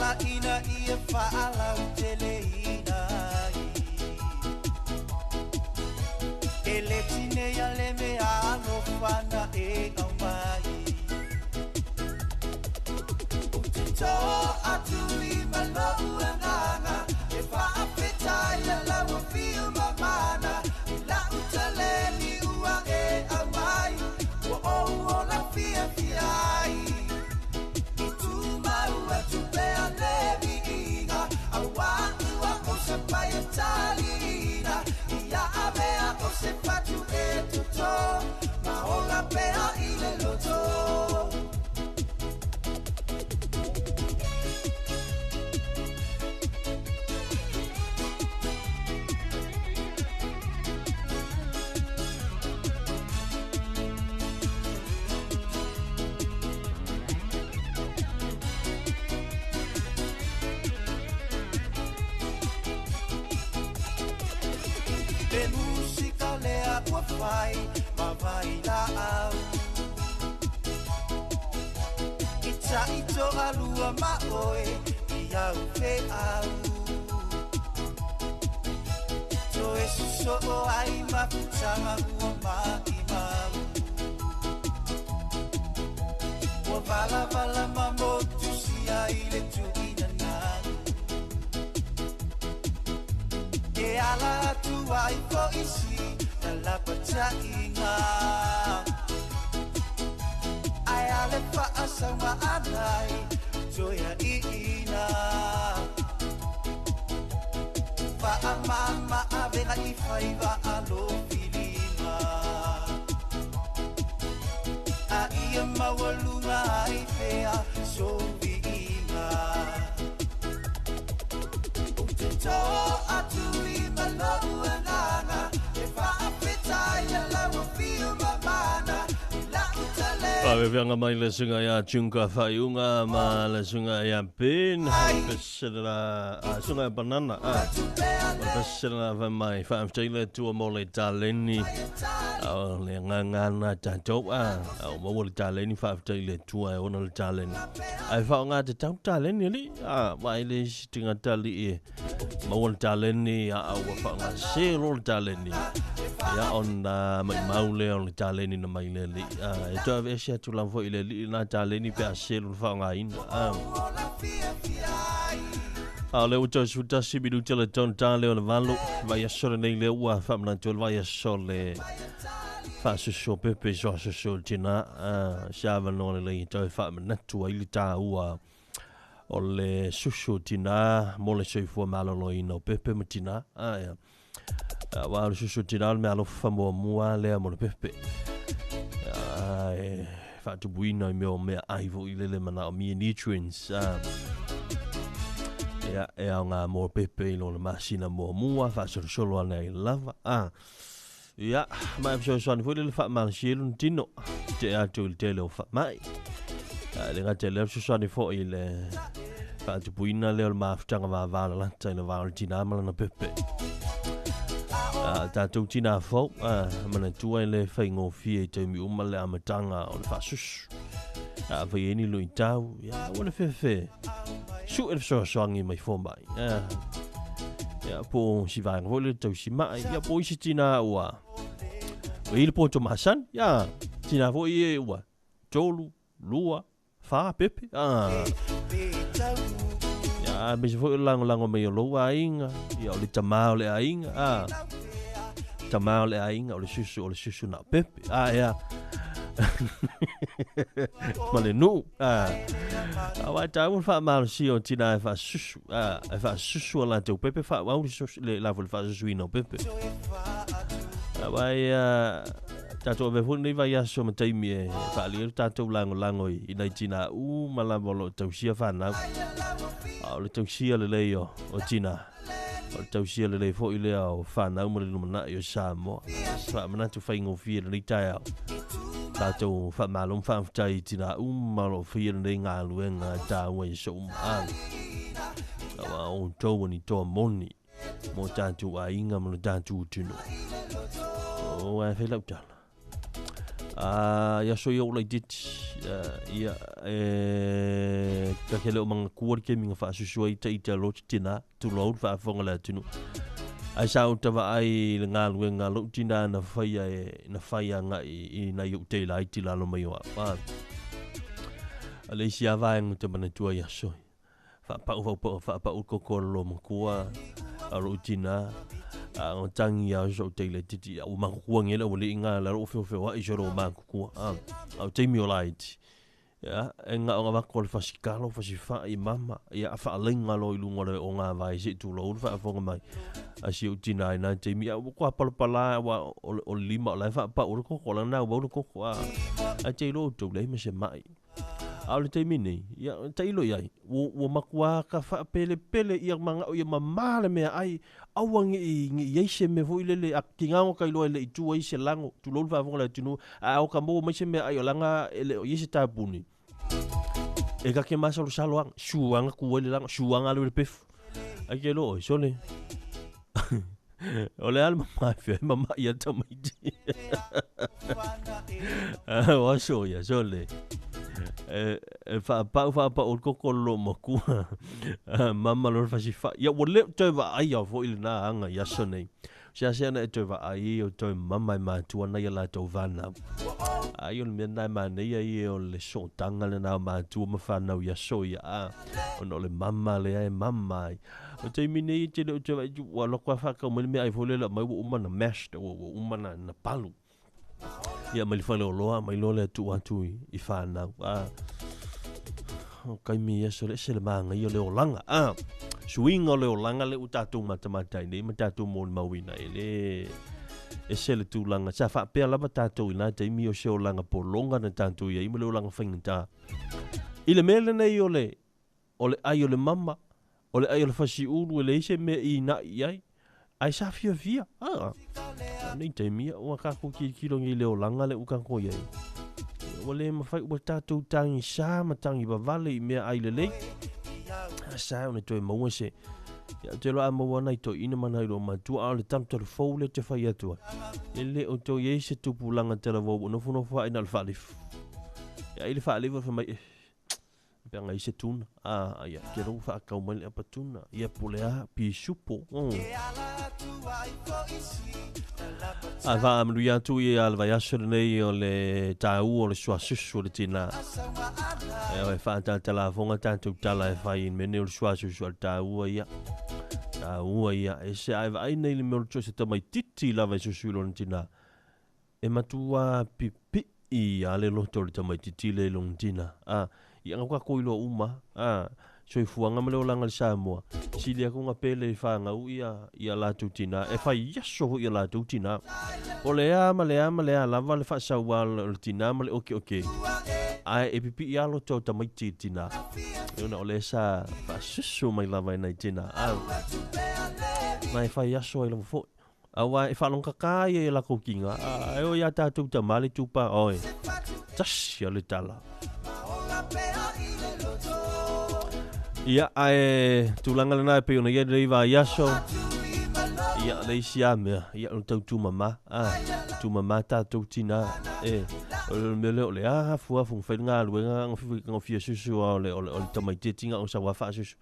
Ina ia faalau teleina ai. E le tinei a le mea alofa na e au mai. Ou te to atu i malou agaga, e faafetai a lau afio mamana, i lau taleni ua e au mai, ua ou ola fiafia ai. I tumau atu pea le viiga, auā ua o se pai e taliina, ia avea o se fatu e toto, ma ola pea i le loto. Le musika lea ua fai ma vai laau. I taito alua ma oe i au feau. Toe sosoo ai mafutaga ua maimau. Ua valavala ma motusia i le tuina nau. E ala atu ai foisi na lapataiga. Ai ale faasauma anai toea iina. Faamama avega i faiva alofilima. A ia maualuga ai pea soviiga. Ou te to atu i malou agaga, e faafetai a lau afio mamana, i lau taleni. Faafeafeaga mai le suga ia Junga Faiuga ma le suga ia Ben, pesela a suga ia Banana, a pesela fa mai faafetai le Atua mo le taleni, a o le agaga na tatou a, a o maua le taleni faafetai le Atua e ona le taleni. Ae faaaoga tatau taleni alii, a vaai le isi tagata alii e maua le taleni, a ua faaaoga se loa le taleni. Ia ona maimau lea o le taleni na mai le alii. A e toe aveese atu lava foi i le alii lena taleni pe a selu le faaaogaina. A A o lea ua toe 11 minute le tonu ta lea o le 8, vai aso lenei lea ua faamanatu ai le vai aso le faasusu o pepe i soasusu o le tina. A se avanoa lelei e toe faamanatu ai le taua o le susu o tina mo le soifua maloloina o pepe ma tina. A ia. Aua o le susu o tina o le mea alofa muamua lea mo le pepe. A e faatupuina i mea o mea ai foi lele manaomia nutrients. A ia, e aoga mo pepe i lo le masina muamua, faasolosolo ane ai lava. A ia, ma e fesoasoani foi lele faamalosi ai lona tino, te atu i le tele o faamai. A le gata i lea fesoasoani foi i le faatupuina lea o le mafutaga vavalalata i le va o le tina ma lana pepe. A tatou tina fou, a manatua i le faigofie i taimi uma le amataga o le faasusu. A fai ai ni luitau, ia, ua le fefe. Sue le fesoasoani mai fomai. A ia, po si vaega foi le tausimai, ia, po isi tina ua ua i le poto masani, ia, tina foi e ua 3, 2, 4 pepe. A ia, aemaise foi o le lagolago mai o lou aiga, ia, o le tamā o le aiga, a tamā o le aiga, o le susu, o le susu na o pepe. A ia, ma le nuu. A aua e taua le faamalosia o tina e faasusu, a e faasusu a latou pepe faaauau le susu, le lafo le faasusuina o pepe. Aua ia tatou avea foi lenei vaiaso ma taimi e faaalia ai le tatou lagolago i nai tina uma lava o loo tausia fanau. A o le tausia lelei o tina, o le tausia lelei foi lea o fanau ma le lumanai o Samoa. Faamanatu faigofie lenei taeao. Tatou faamalo ma faafetai i tina uma o loo faia lenei galuega e taua i aso uma. Aua o outou ni toa moni mo tatou aiga ma le tatou atunuu. O ae fai lau tala. I aso ia ua laitiiti, ia, e ta te le o manatua le taimi na faasusu ai ita loa tina, tulou le faafofoga a le atunuu. Ae sa ou tavaai i le galuega a lou tina na faia e, na fai agai i nai ou tei laiti i lalo mai o au. O le isi lava vaega ou te manatua i aso ia, faapau faapau faapau le koko a le loomatua a lou tina, a o tagi lava sou tei laitiiti, ua matutua nei le aualii na, la ua feofeoai solo ua matutua. A o taimi o laiti, ia, e na ona avatu o le fasikalo, fasifai mama, ia faaleiga loa i luga o le ogāvae se i tulou le faafofoga mai a si ou tina i na taimi. Ia, ua matua palapala lava, aua o le lima o la e faapau le koko, o la e naumau le koko, a, ae te iloa outou, leai ma se mai. A o le taimi nei, ia, tailo i ai, ua matua ka faapelepele ia manao ia mamā le meaai, aua ne i, ne i i ai se mea foi lele, a tiga ona ta iloa e le i tu ai se lago, tulou le faafofoga a le atunuu, ae a ota maua mai se meaai o laga e le o i ai se tapuni, e ta te masalosalo aga, suaga tu ai le lago, suaga alu ai le pefu. Ai ke iloa oi, sole. O le a le mama e fea e mama'i a tamaiti. O aso ia, sole. E, e faapau faapau le koko o le loomatua. Mama loa le fasifai. Ia ua le o toe vaaia foi lena aga i aso nei. Seasea na e toe vaai o toe mama e matua nai a latou fanau. Ai o le mea lena e manaia ia o le sootaga lena o matua ma fanau i aso ia. A, ona o le mama lea e mama ai. O le taimi nei e te le o toe vaai ua alu atu lava faatau mai le meaai foi lea aumai ua uma ona mashed, ua uma ona palu. Ia mai le faleoloa aumai loa lea tuu atu i fanau. A, o taimi ia sole ese le manaia o le olaga. A, suiga o le olaga lea ua tatou matamata ai nei ma tatou molimauina e le ese le tulaga. Sa faapea lava tatou i na taimi o se olaga pologa na tatou i ai ma le olaga faigata. I le mea lenei o le O le ʻai o le mama, o le ʻai o le fasiulu e leai se mea i inaʻi i ai, ae sa fiafia. A, o nei taimi ia, ua tatou tilotilo nei i le olaga lea ua tatou i ai. Ua le mafai, ua tatou tagisa ma tagivavale i meaai lelei. A sa ona toe maua se, ia, ou te iloa a maua nai toeaina ma nai loomatua, a o le talutalu fou lea ou te fai atu ai, e le o toe i ai se tupulaga talavou ua nofonofo ae na o le faalifu. Ia, ai le faalifu fai mai, eh, Pe ana i se tuna. A, ia, ke lou whaakau mai le apa tuna. Ia, po le a, pisupo. Oh. A whaamanuia atu i a le vaiaso lenei o le tāua o le suasusu o le tina. E oe whaatatalafonga tātou tala e whai i mene o le suasusu a le tāua ia. Tāua ia. E se ai vaai nei le mea o le tio se tamaititi lava e susu i lona tina. E matua pipi'i a le loto o le tamaitiiti le i lona tina, a, i anga kako iloa uma, a, soifuaga ma le olaga i le Samoa, sili atu ona pele i fanau ia, ia latou tina, e fai aso foi ia latou tina. O le a ma le a ma le a lava le faasaua o le tina ma le okeoke, ae e pipi'i a loto o tamaiti i le tina, ona o lea sa faasusu mai lava e nai tina, a, ma e fai aso ai lava foi. Aua e faalogakaka ia i lakou kiga, a e o ia tatou tama le tupa oe. Tasi o le tala. Ia, ae tulaga lena e pei ona i ai lenei vaiaso. Ia, le isi a mea, ia, o le tau tumama, a, tumama tatou tina, e, o le mea lea o le afu afu na fai le galuega, na fia susu a o le, o le, o le tamaitiiti na o sau a faasusu.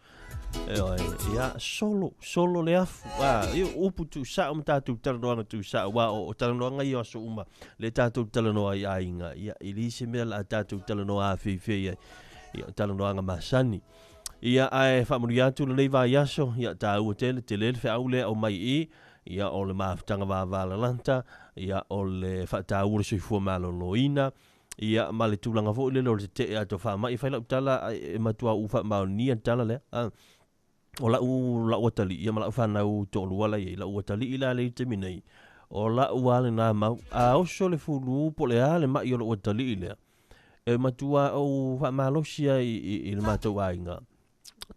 Ioe, ia, solo, solo le afu. A, ia, upu tuusao ma tatou talanoaga tuusao, aua o, o talanoaga ia o aso uma, lea tatou te talanoa ai i aiga, ia, e leai se mea o le a tatou talanoa afeifei ai, ia, o talanoaga masani. Ia, ae faamanuia atu lenei vaiaso, ia, taua tele, tele le feau lea e aumai i i, ia, o le mafutaga vavalalata, ia, o le faataua o le soifua maloloina, Ia, ma le tulaga foi lele o le tetee atu o faamai. E fai lau tala, e matua ou faamaonia le tala lea. A, o lau, lau atalii ia ma lau fanau toalua la i ai. Lau atalii la lea i le taimi nei, o lau lava lena mau. A oso le fulu po o le a le mai o lou atalii lea, e matua ou faamalosi ai i, i le matou aiga,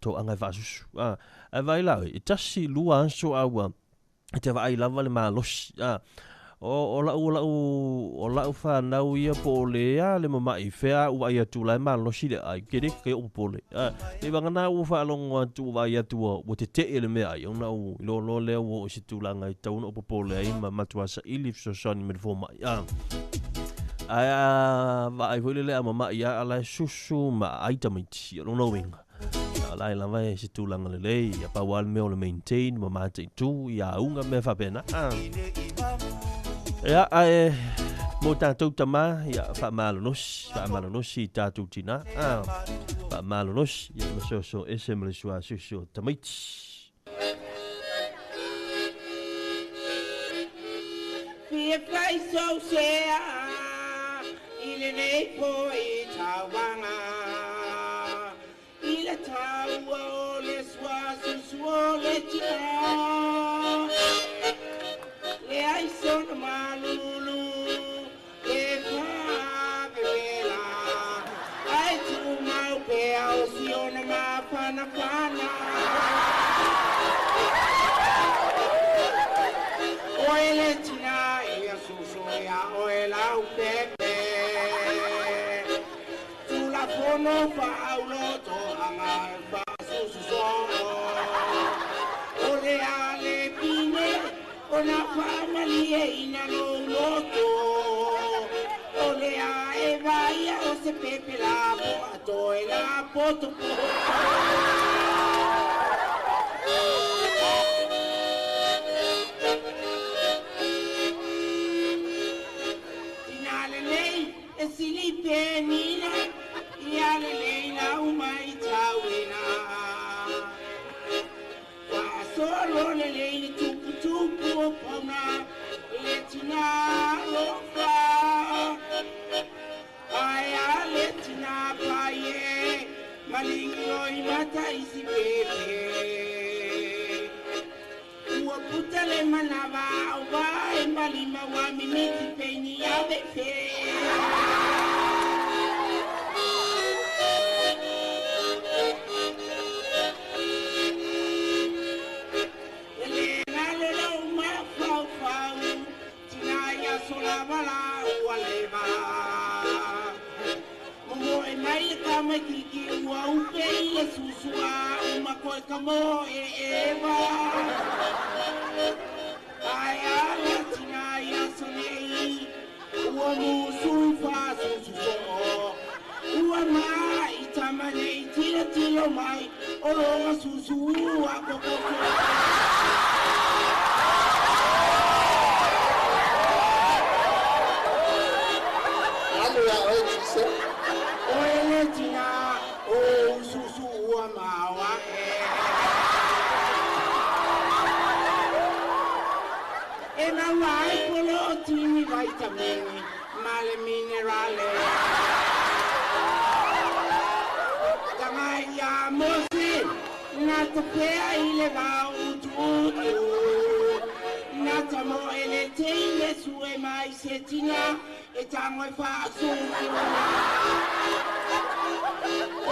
toaga e faasusu. A, ae vaai la oe, e tasi lua aso a ua e te vaai lava le malosi. A, o, o lau, o lau, o lau fanau ia po o le a le mama'i fea a ua vaai atu la e malosi le ai, ke le ke o popole. A, le vagana ua faalogo atu ua vaai atu ua, ua tete'e le meaai, ona ua iloa loa lea ua oo i se tulaga e tatau ona ou popole ai ma matua saili fesoasoani mai le fomai. A, Ae a vaai foi lele a mama'i a ala e susu ma aai tamaiti. O lona uiga, o la e lava e se tulaga lelei, ia pau lava le mea o le maintain ma mataitu ia auga ma mea faapena. Ia, ae mo tatou tamā, ia faamalolosi, faamalolosi i tatou tinā, faamalolosi, ia ma soso ese ma le suasusu o tamaiti. Fia fai sou sea i lenei foi tauvaga i le taua o le suasusu o le tina leai sona malulu e faavevela ae tumau pea o siona mafanafana oe le tina ia susu ia oe lau pepe tulafono faaulotoaga e faasususoo o le a le pine ona faamalieina lou loto o le a e vaia o se pepe lapo atoe lapotopoto. Tina lelei e sili penina ia lelei lau mai tauina faasolo lelei le tuputupu o pauna le tina lofa ae a le tina paie maligiloi mataisi pepe ua puta le manava o vae malima ua mimiti peini avefe. E lē galo lou mafaufau tina ia solava ua leva momoe mai le tamaititi ua upe i le susua uma koe ka moe eva ae a le tina ia sonei ua musui faasususoo ua mai tamanei tilotilo mai o loga susu ua kokoso. Alu ia oe Tise. Oe le tina o ususu ua maoa e. E maua ai polotini vaitamini ma le minerale. Tagai ia Mose na tafea i le vao utuutu na tamoe le teine sue mai se tina e tango e faasusu.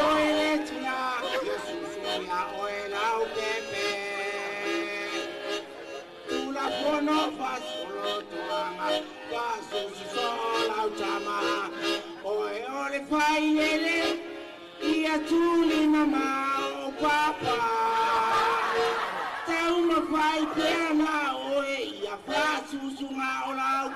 Oe le tina ia susu ia oe lau pepe tulafono faasolotoaga faasususoo lau tama oe o le failele ia tuli mamao o papa taumafai pea na oe ia faasusuga o lau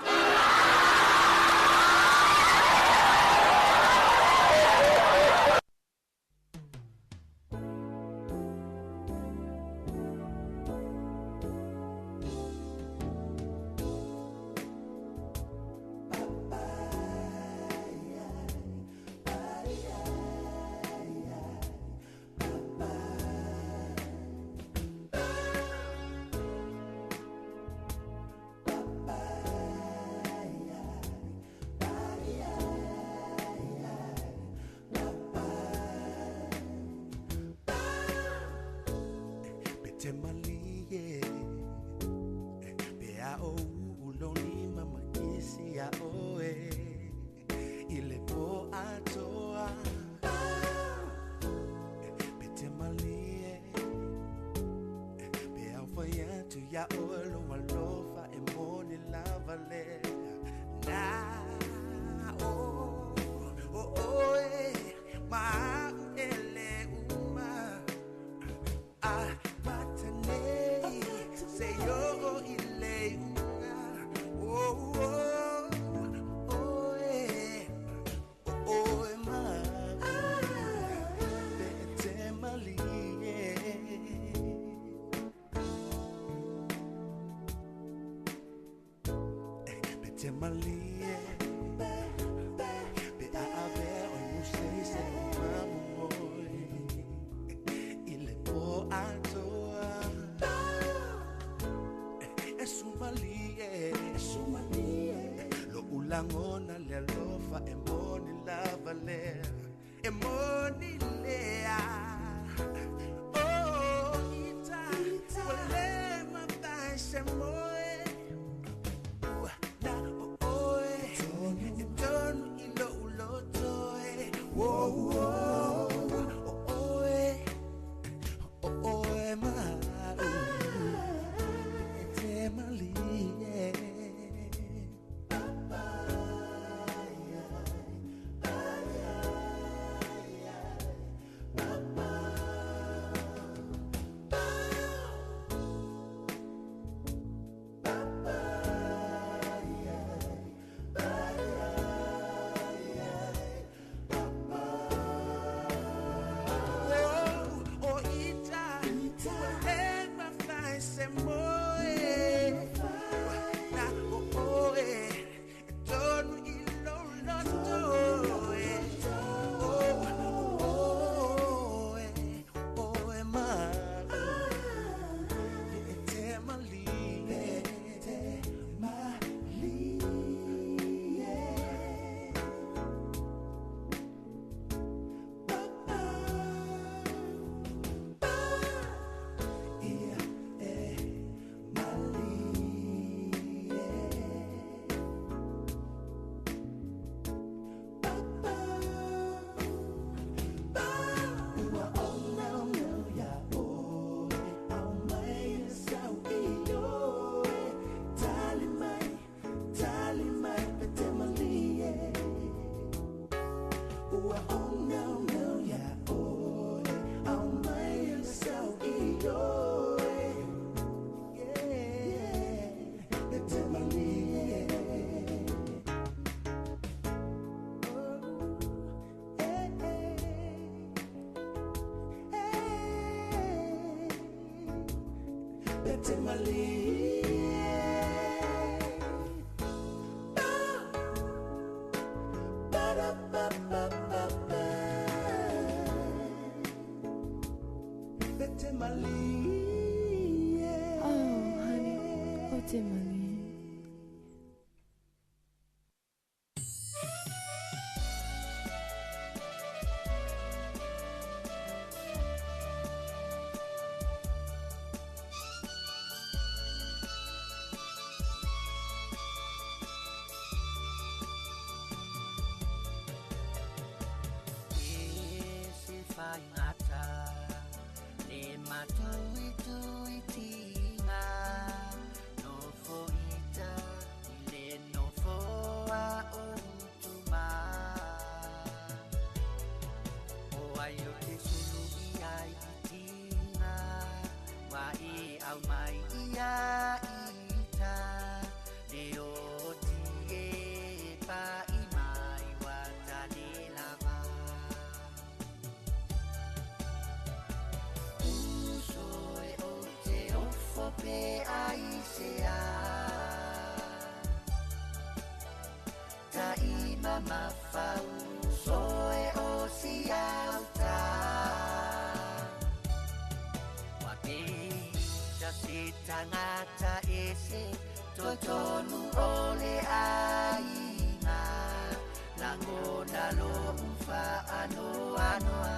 Te malie pe a o uloni mamakisi a oe i le po atoa pe te malie pe au fai atu ia oe lo alofa e moni lava le na o o oe ma ele uma a matanei se yo o ile unga o o o e Te malie Pe a avea oi musei se o mamu oi I le po atoa E sumalie Lo ulangona le alofa e moni lava lea E moni lea Oh ita Ua le mafai se moe Ua na o oe E tonu i lo uloto e Wo wo O oe O oe maru E te malie. Oh, ita, ua le mafai se moe. Ua na o oe, e tonu i lou loto e. Oh, oe, oe malu, e te malie, te malie. Ia e malie. Ua ona meu ia oe, au mai e sau i oe. Tali mai, tali mai pe te malie. Ua ona meu ia oe, au mai e sau i oe. Yeah, pe te malie. Pe te malie. Ba-da-ba-ba-ba-ba. Pe te malie. Oh, honey, o te malie. E se whaingata, le matui tui tinga, no fo ita, i le no fo a o utuma. O ai o te sulu i ai i tinga, wa e au mai i a ita, le o ti e pa i mai wa tane lava. Uso e o te ofo pe ai se a. Ta i mama fau, so e o si au ta. Wa pe ta se tangata e se, totonu o le aiga. Langona lo ufa ano anoa,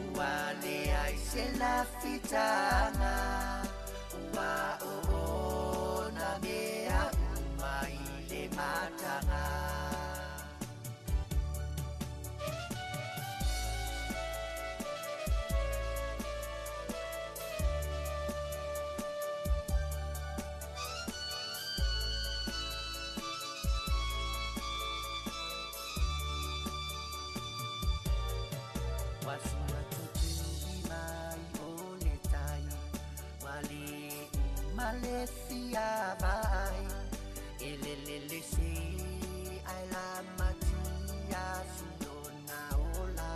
ua le ai se la fitanga. Ua o o na mea uma i le matanga. Wasua tutui mai o le tai, wa le uma le fia vai. E le le le se ai la matia si ona ola.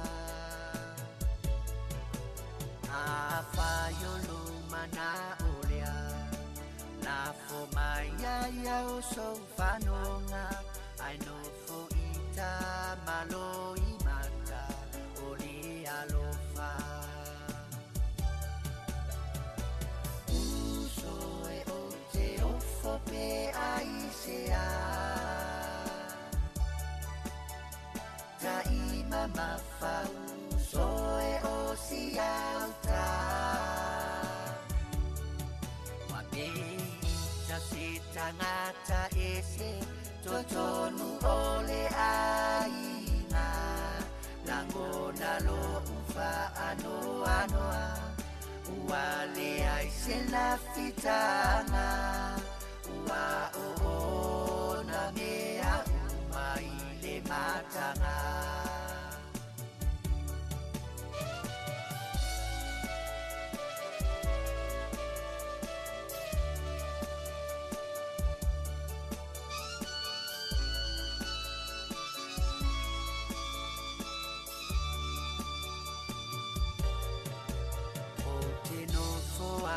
A fa yo lo mana olea, la Lafo mai ai au sou fanoga Ai nofo ita malo i mata o le alofa. Uso e o te ofo pe ai se a Taima mafau so e o si auta. Wa se tangata ese totonu o le aiga. Lagona lo'u fa'anoanoa ua leai se lafitaga ua oona mea uma i le mataga.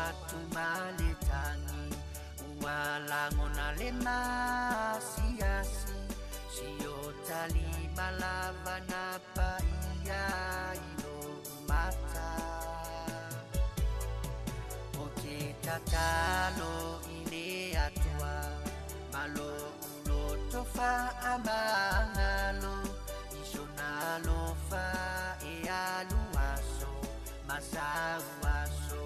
Atu ma le tangi ua lagona le masiasi si o talima lava na paia i lou mata. O te tatalo i le Atua ma lou loto fa'amagalo i sona alofa e alu aso ma sau aso.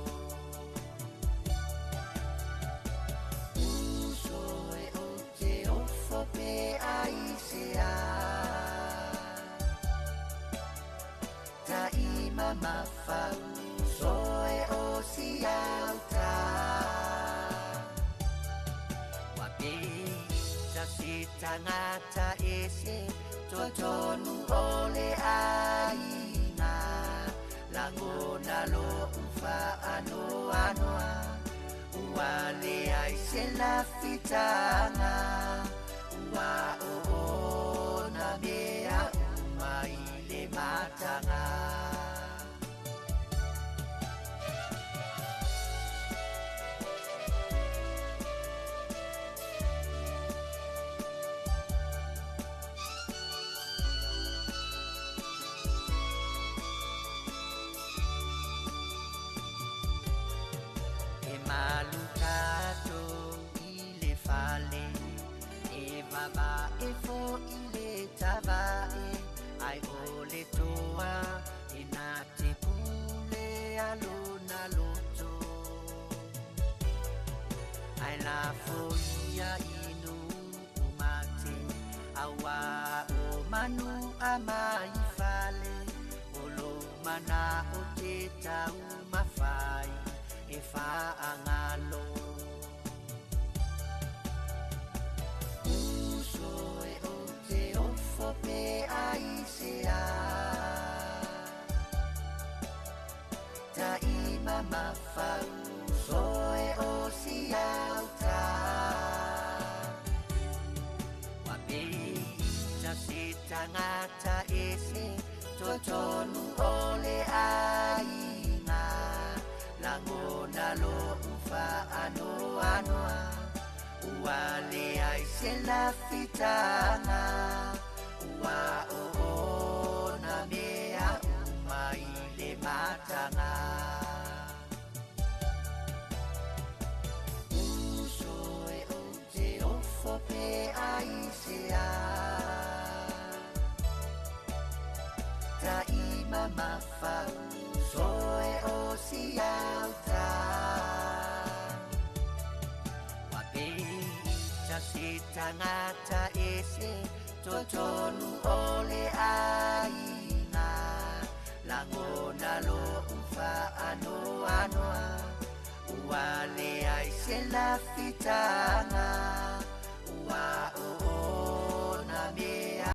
Uso e o te ofo pe ai se a Taima mafau so e o si auta. Wa peita se tangata ese totonu o le aiga. Lagona lo'u fa'anoanoa ua leai se lafitaga ua oona mea uma i le mataga. E malu tatou i le fale e vava e fo'i le tava'e ai o le toa e na te pule alona loto. Ai lafo ia inu o mate auā o manu a mai fale o lo mana o te taumafai e fa'agalo. Uso e o te ofo pe ai se a Taima mafau so e o si auta. Wa peita se tangata ese totonu o le aiga. Lagona lo'u fa'anoanoa ua leai se lafitaga ua oona mea uma i le mataga. Uso e o te ofo pe ai se a Taima mafau so e o si auta. Wa peita se tangata ese totonu o le aiga. Lagona lo'u fa'anoanoa ua leai se lafitaga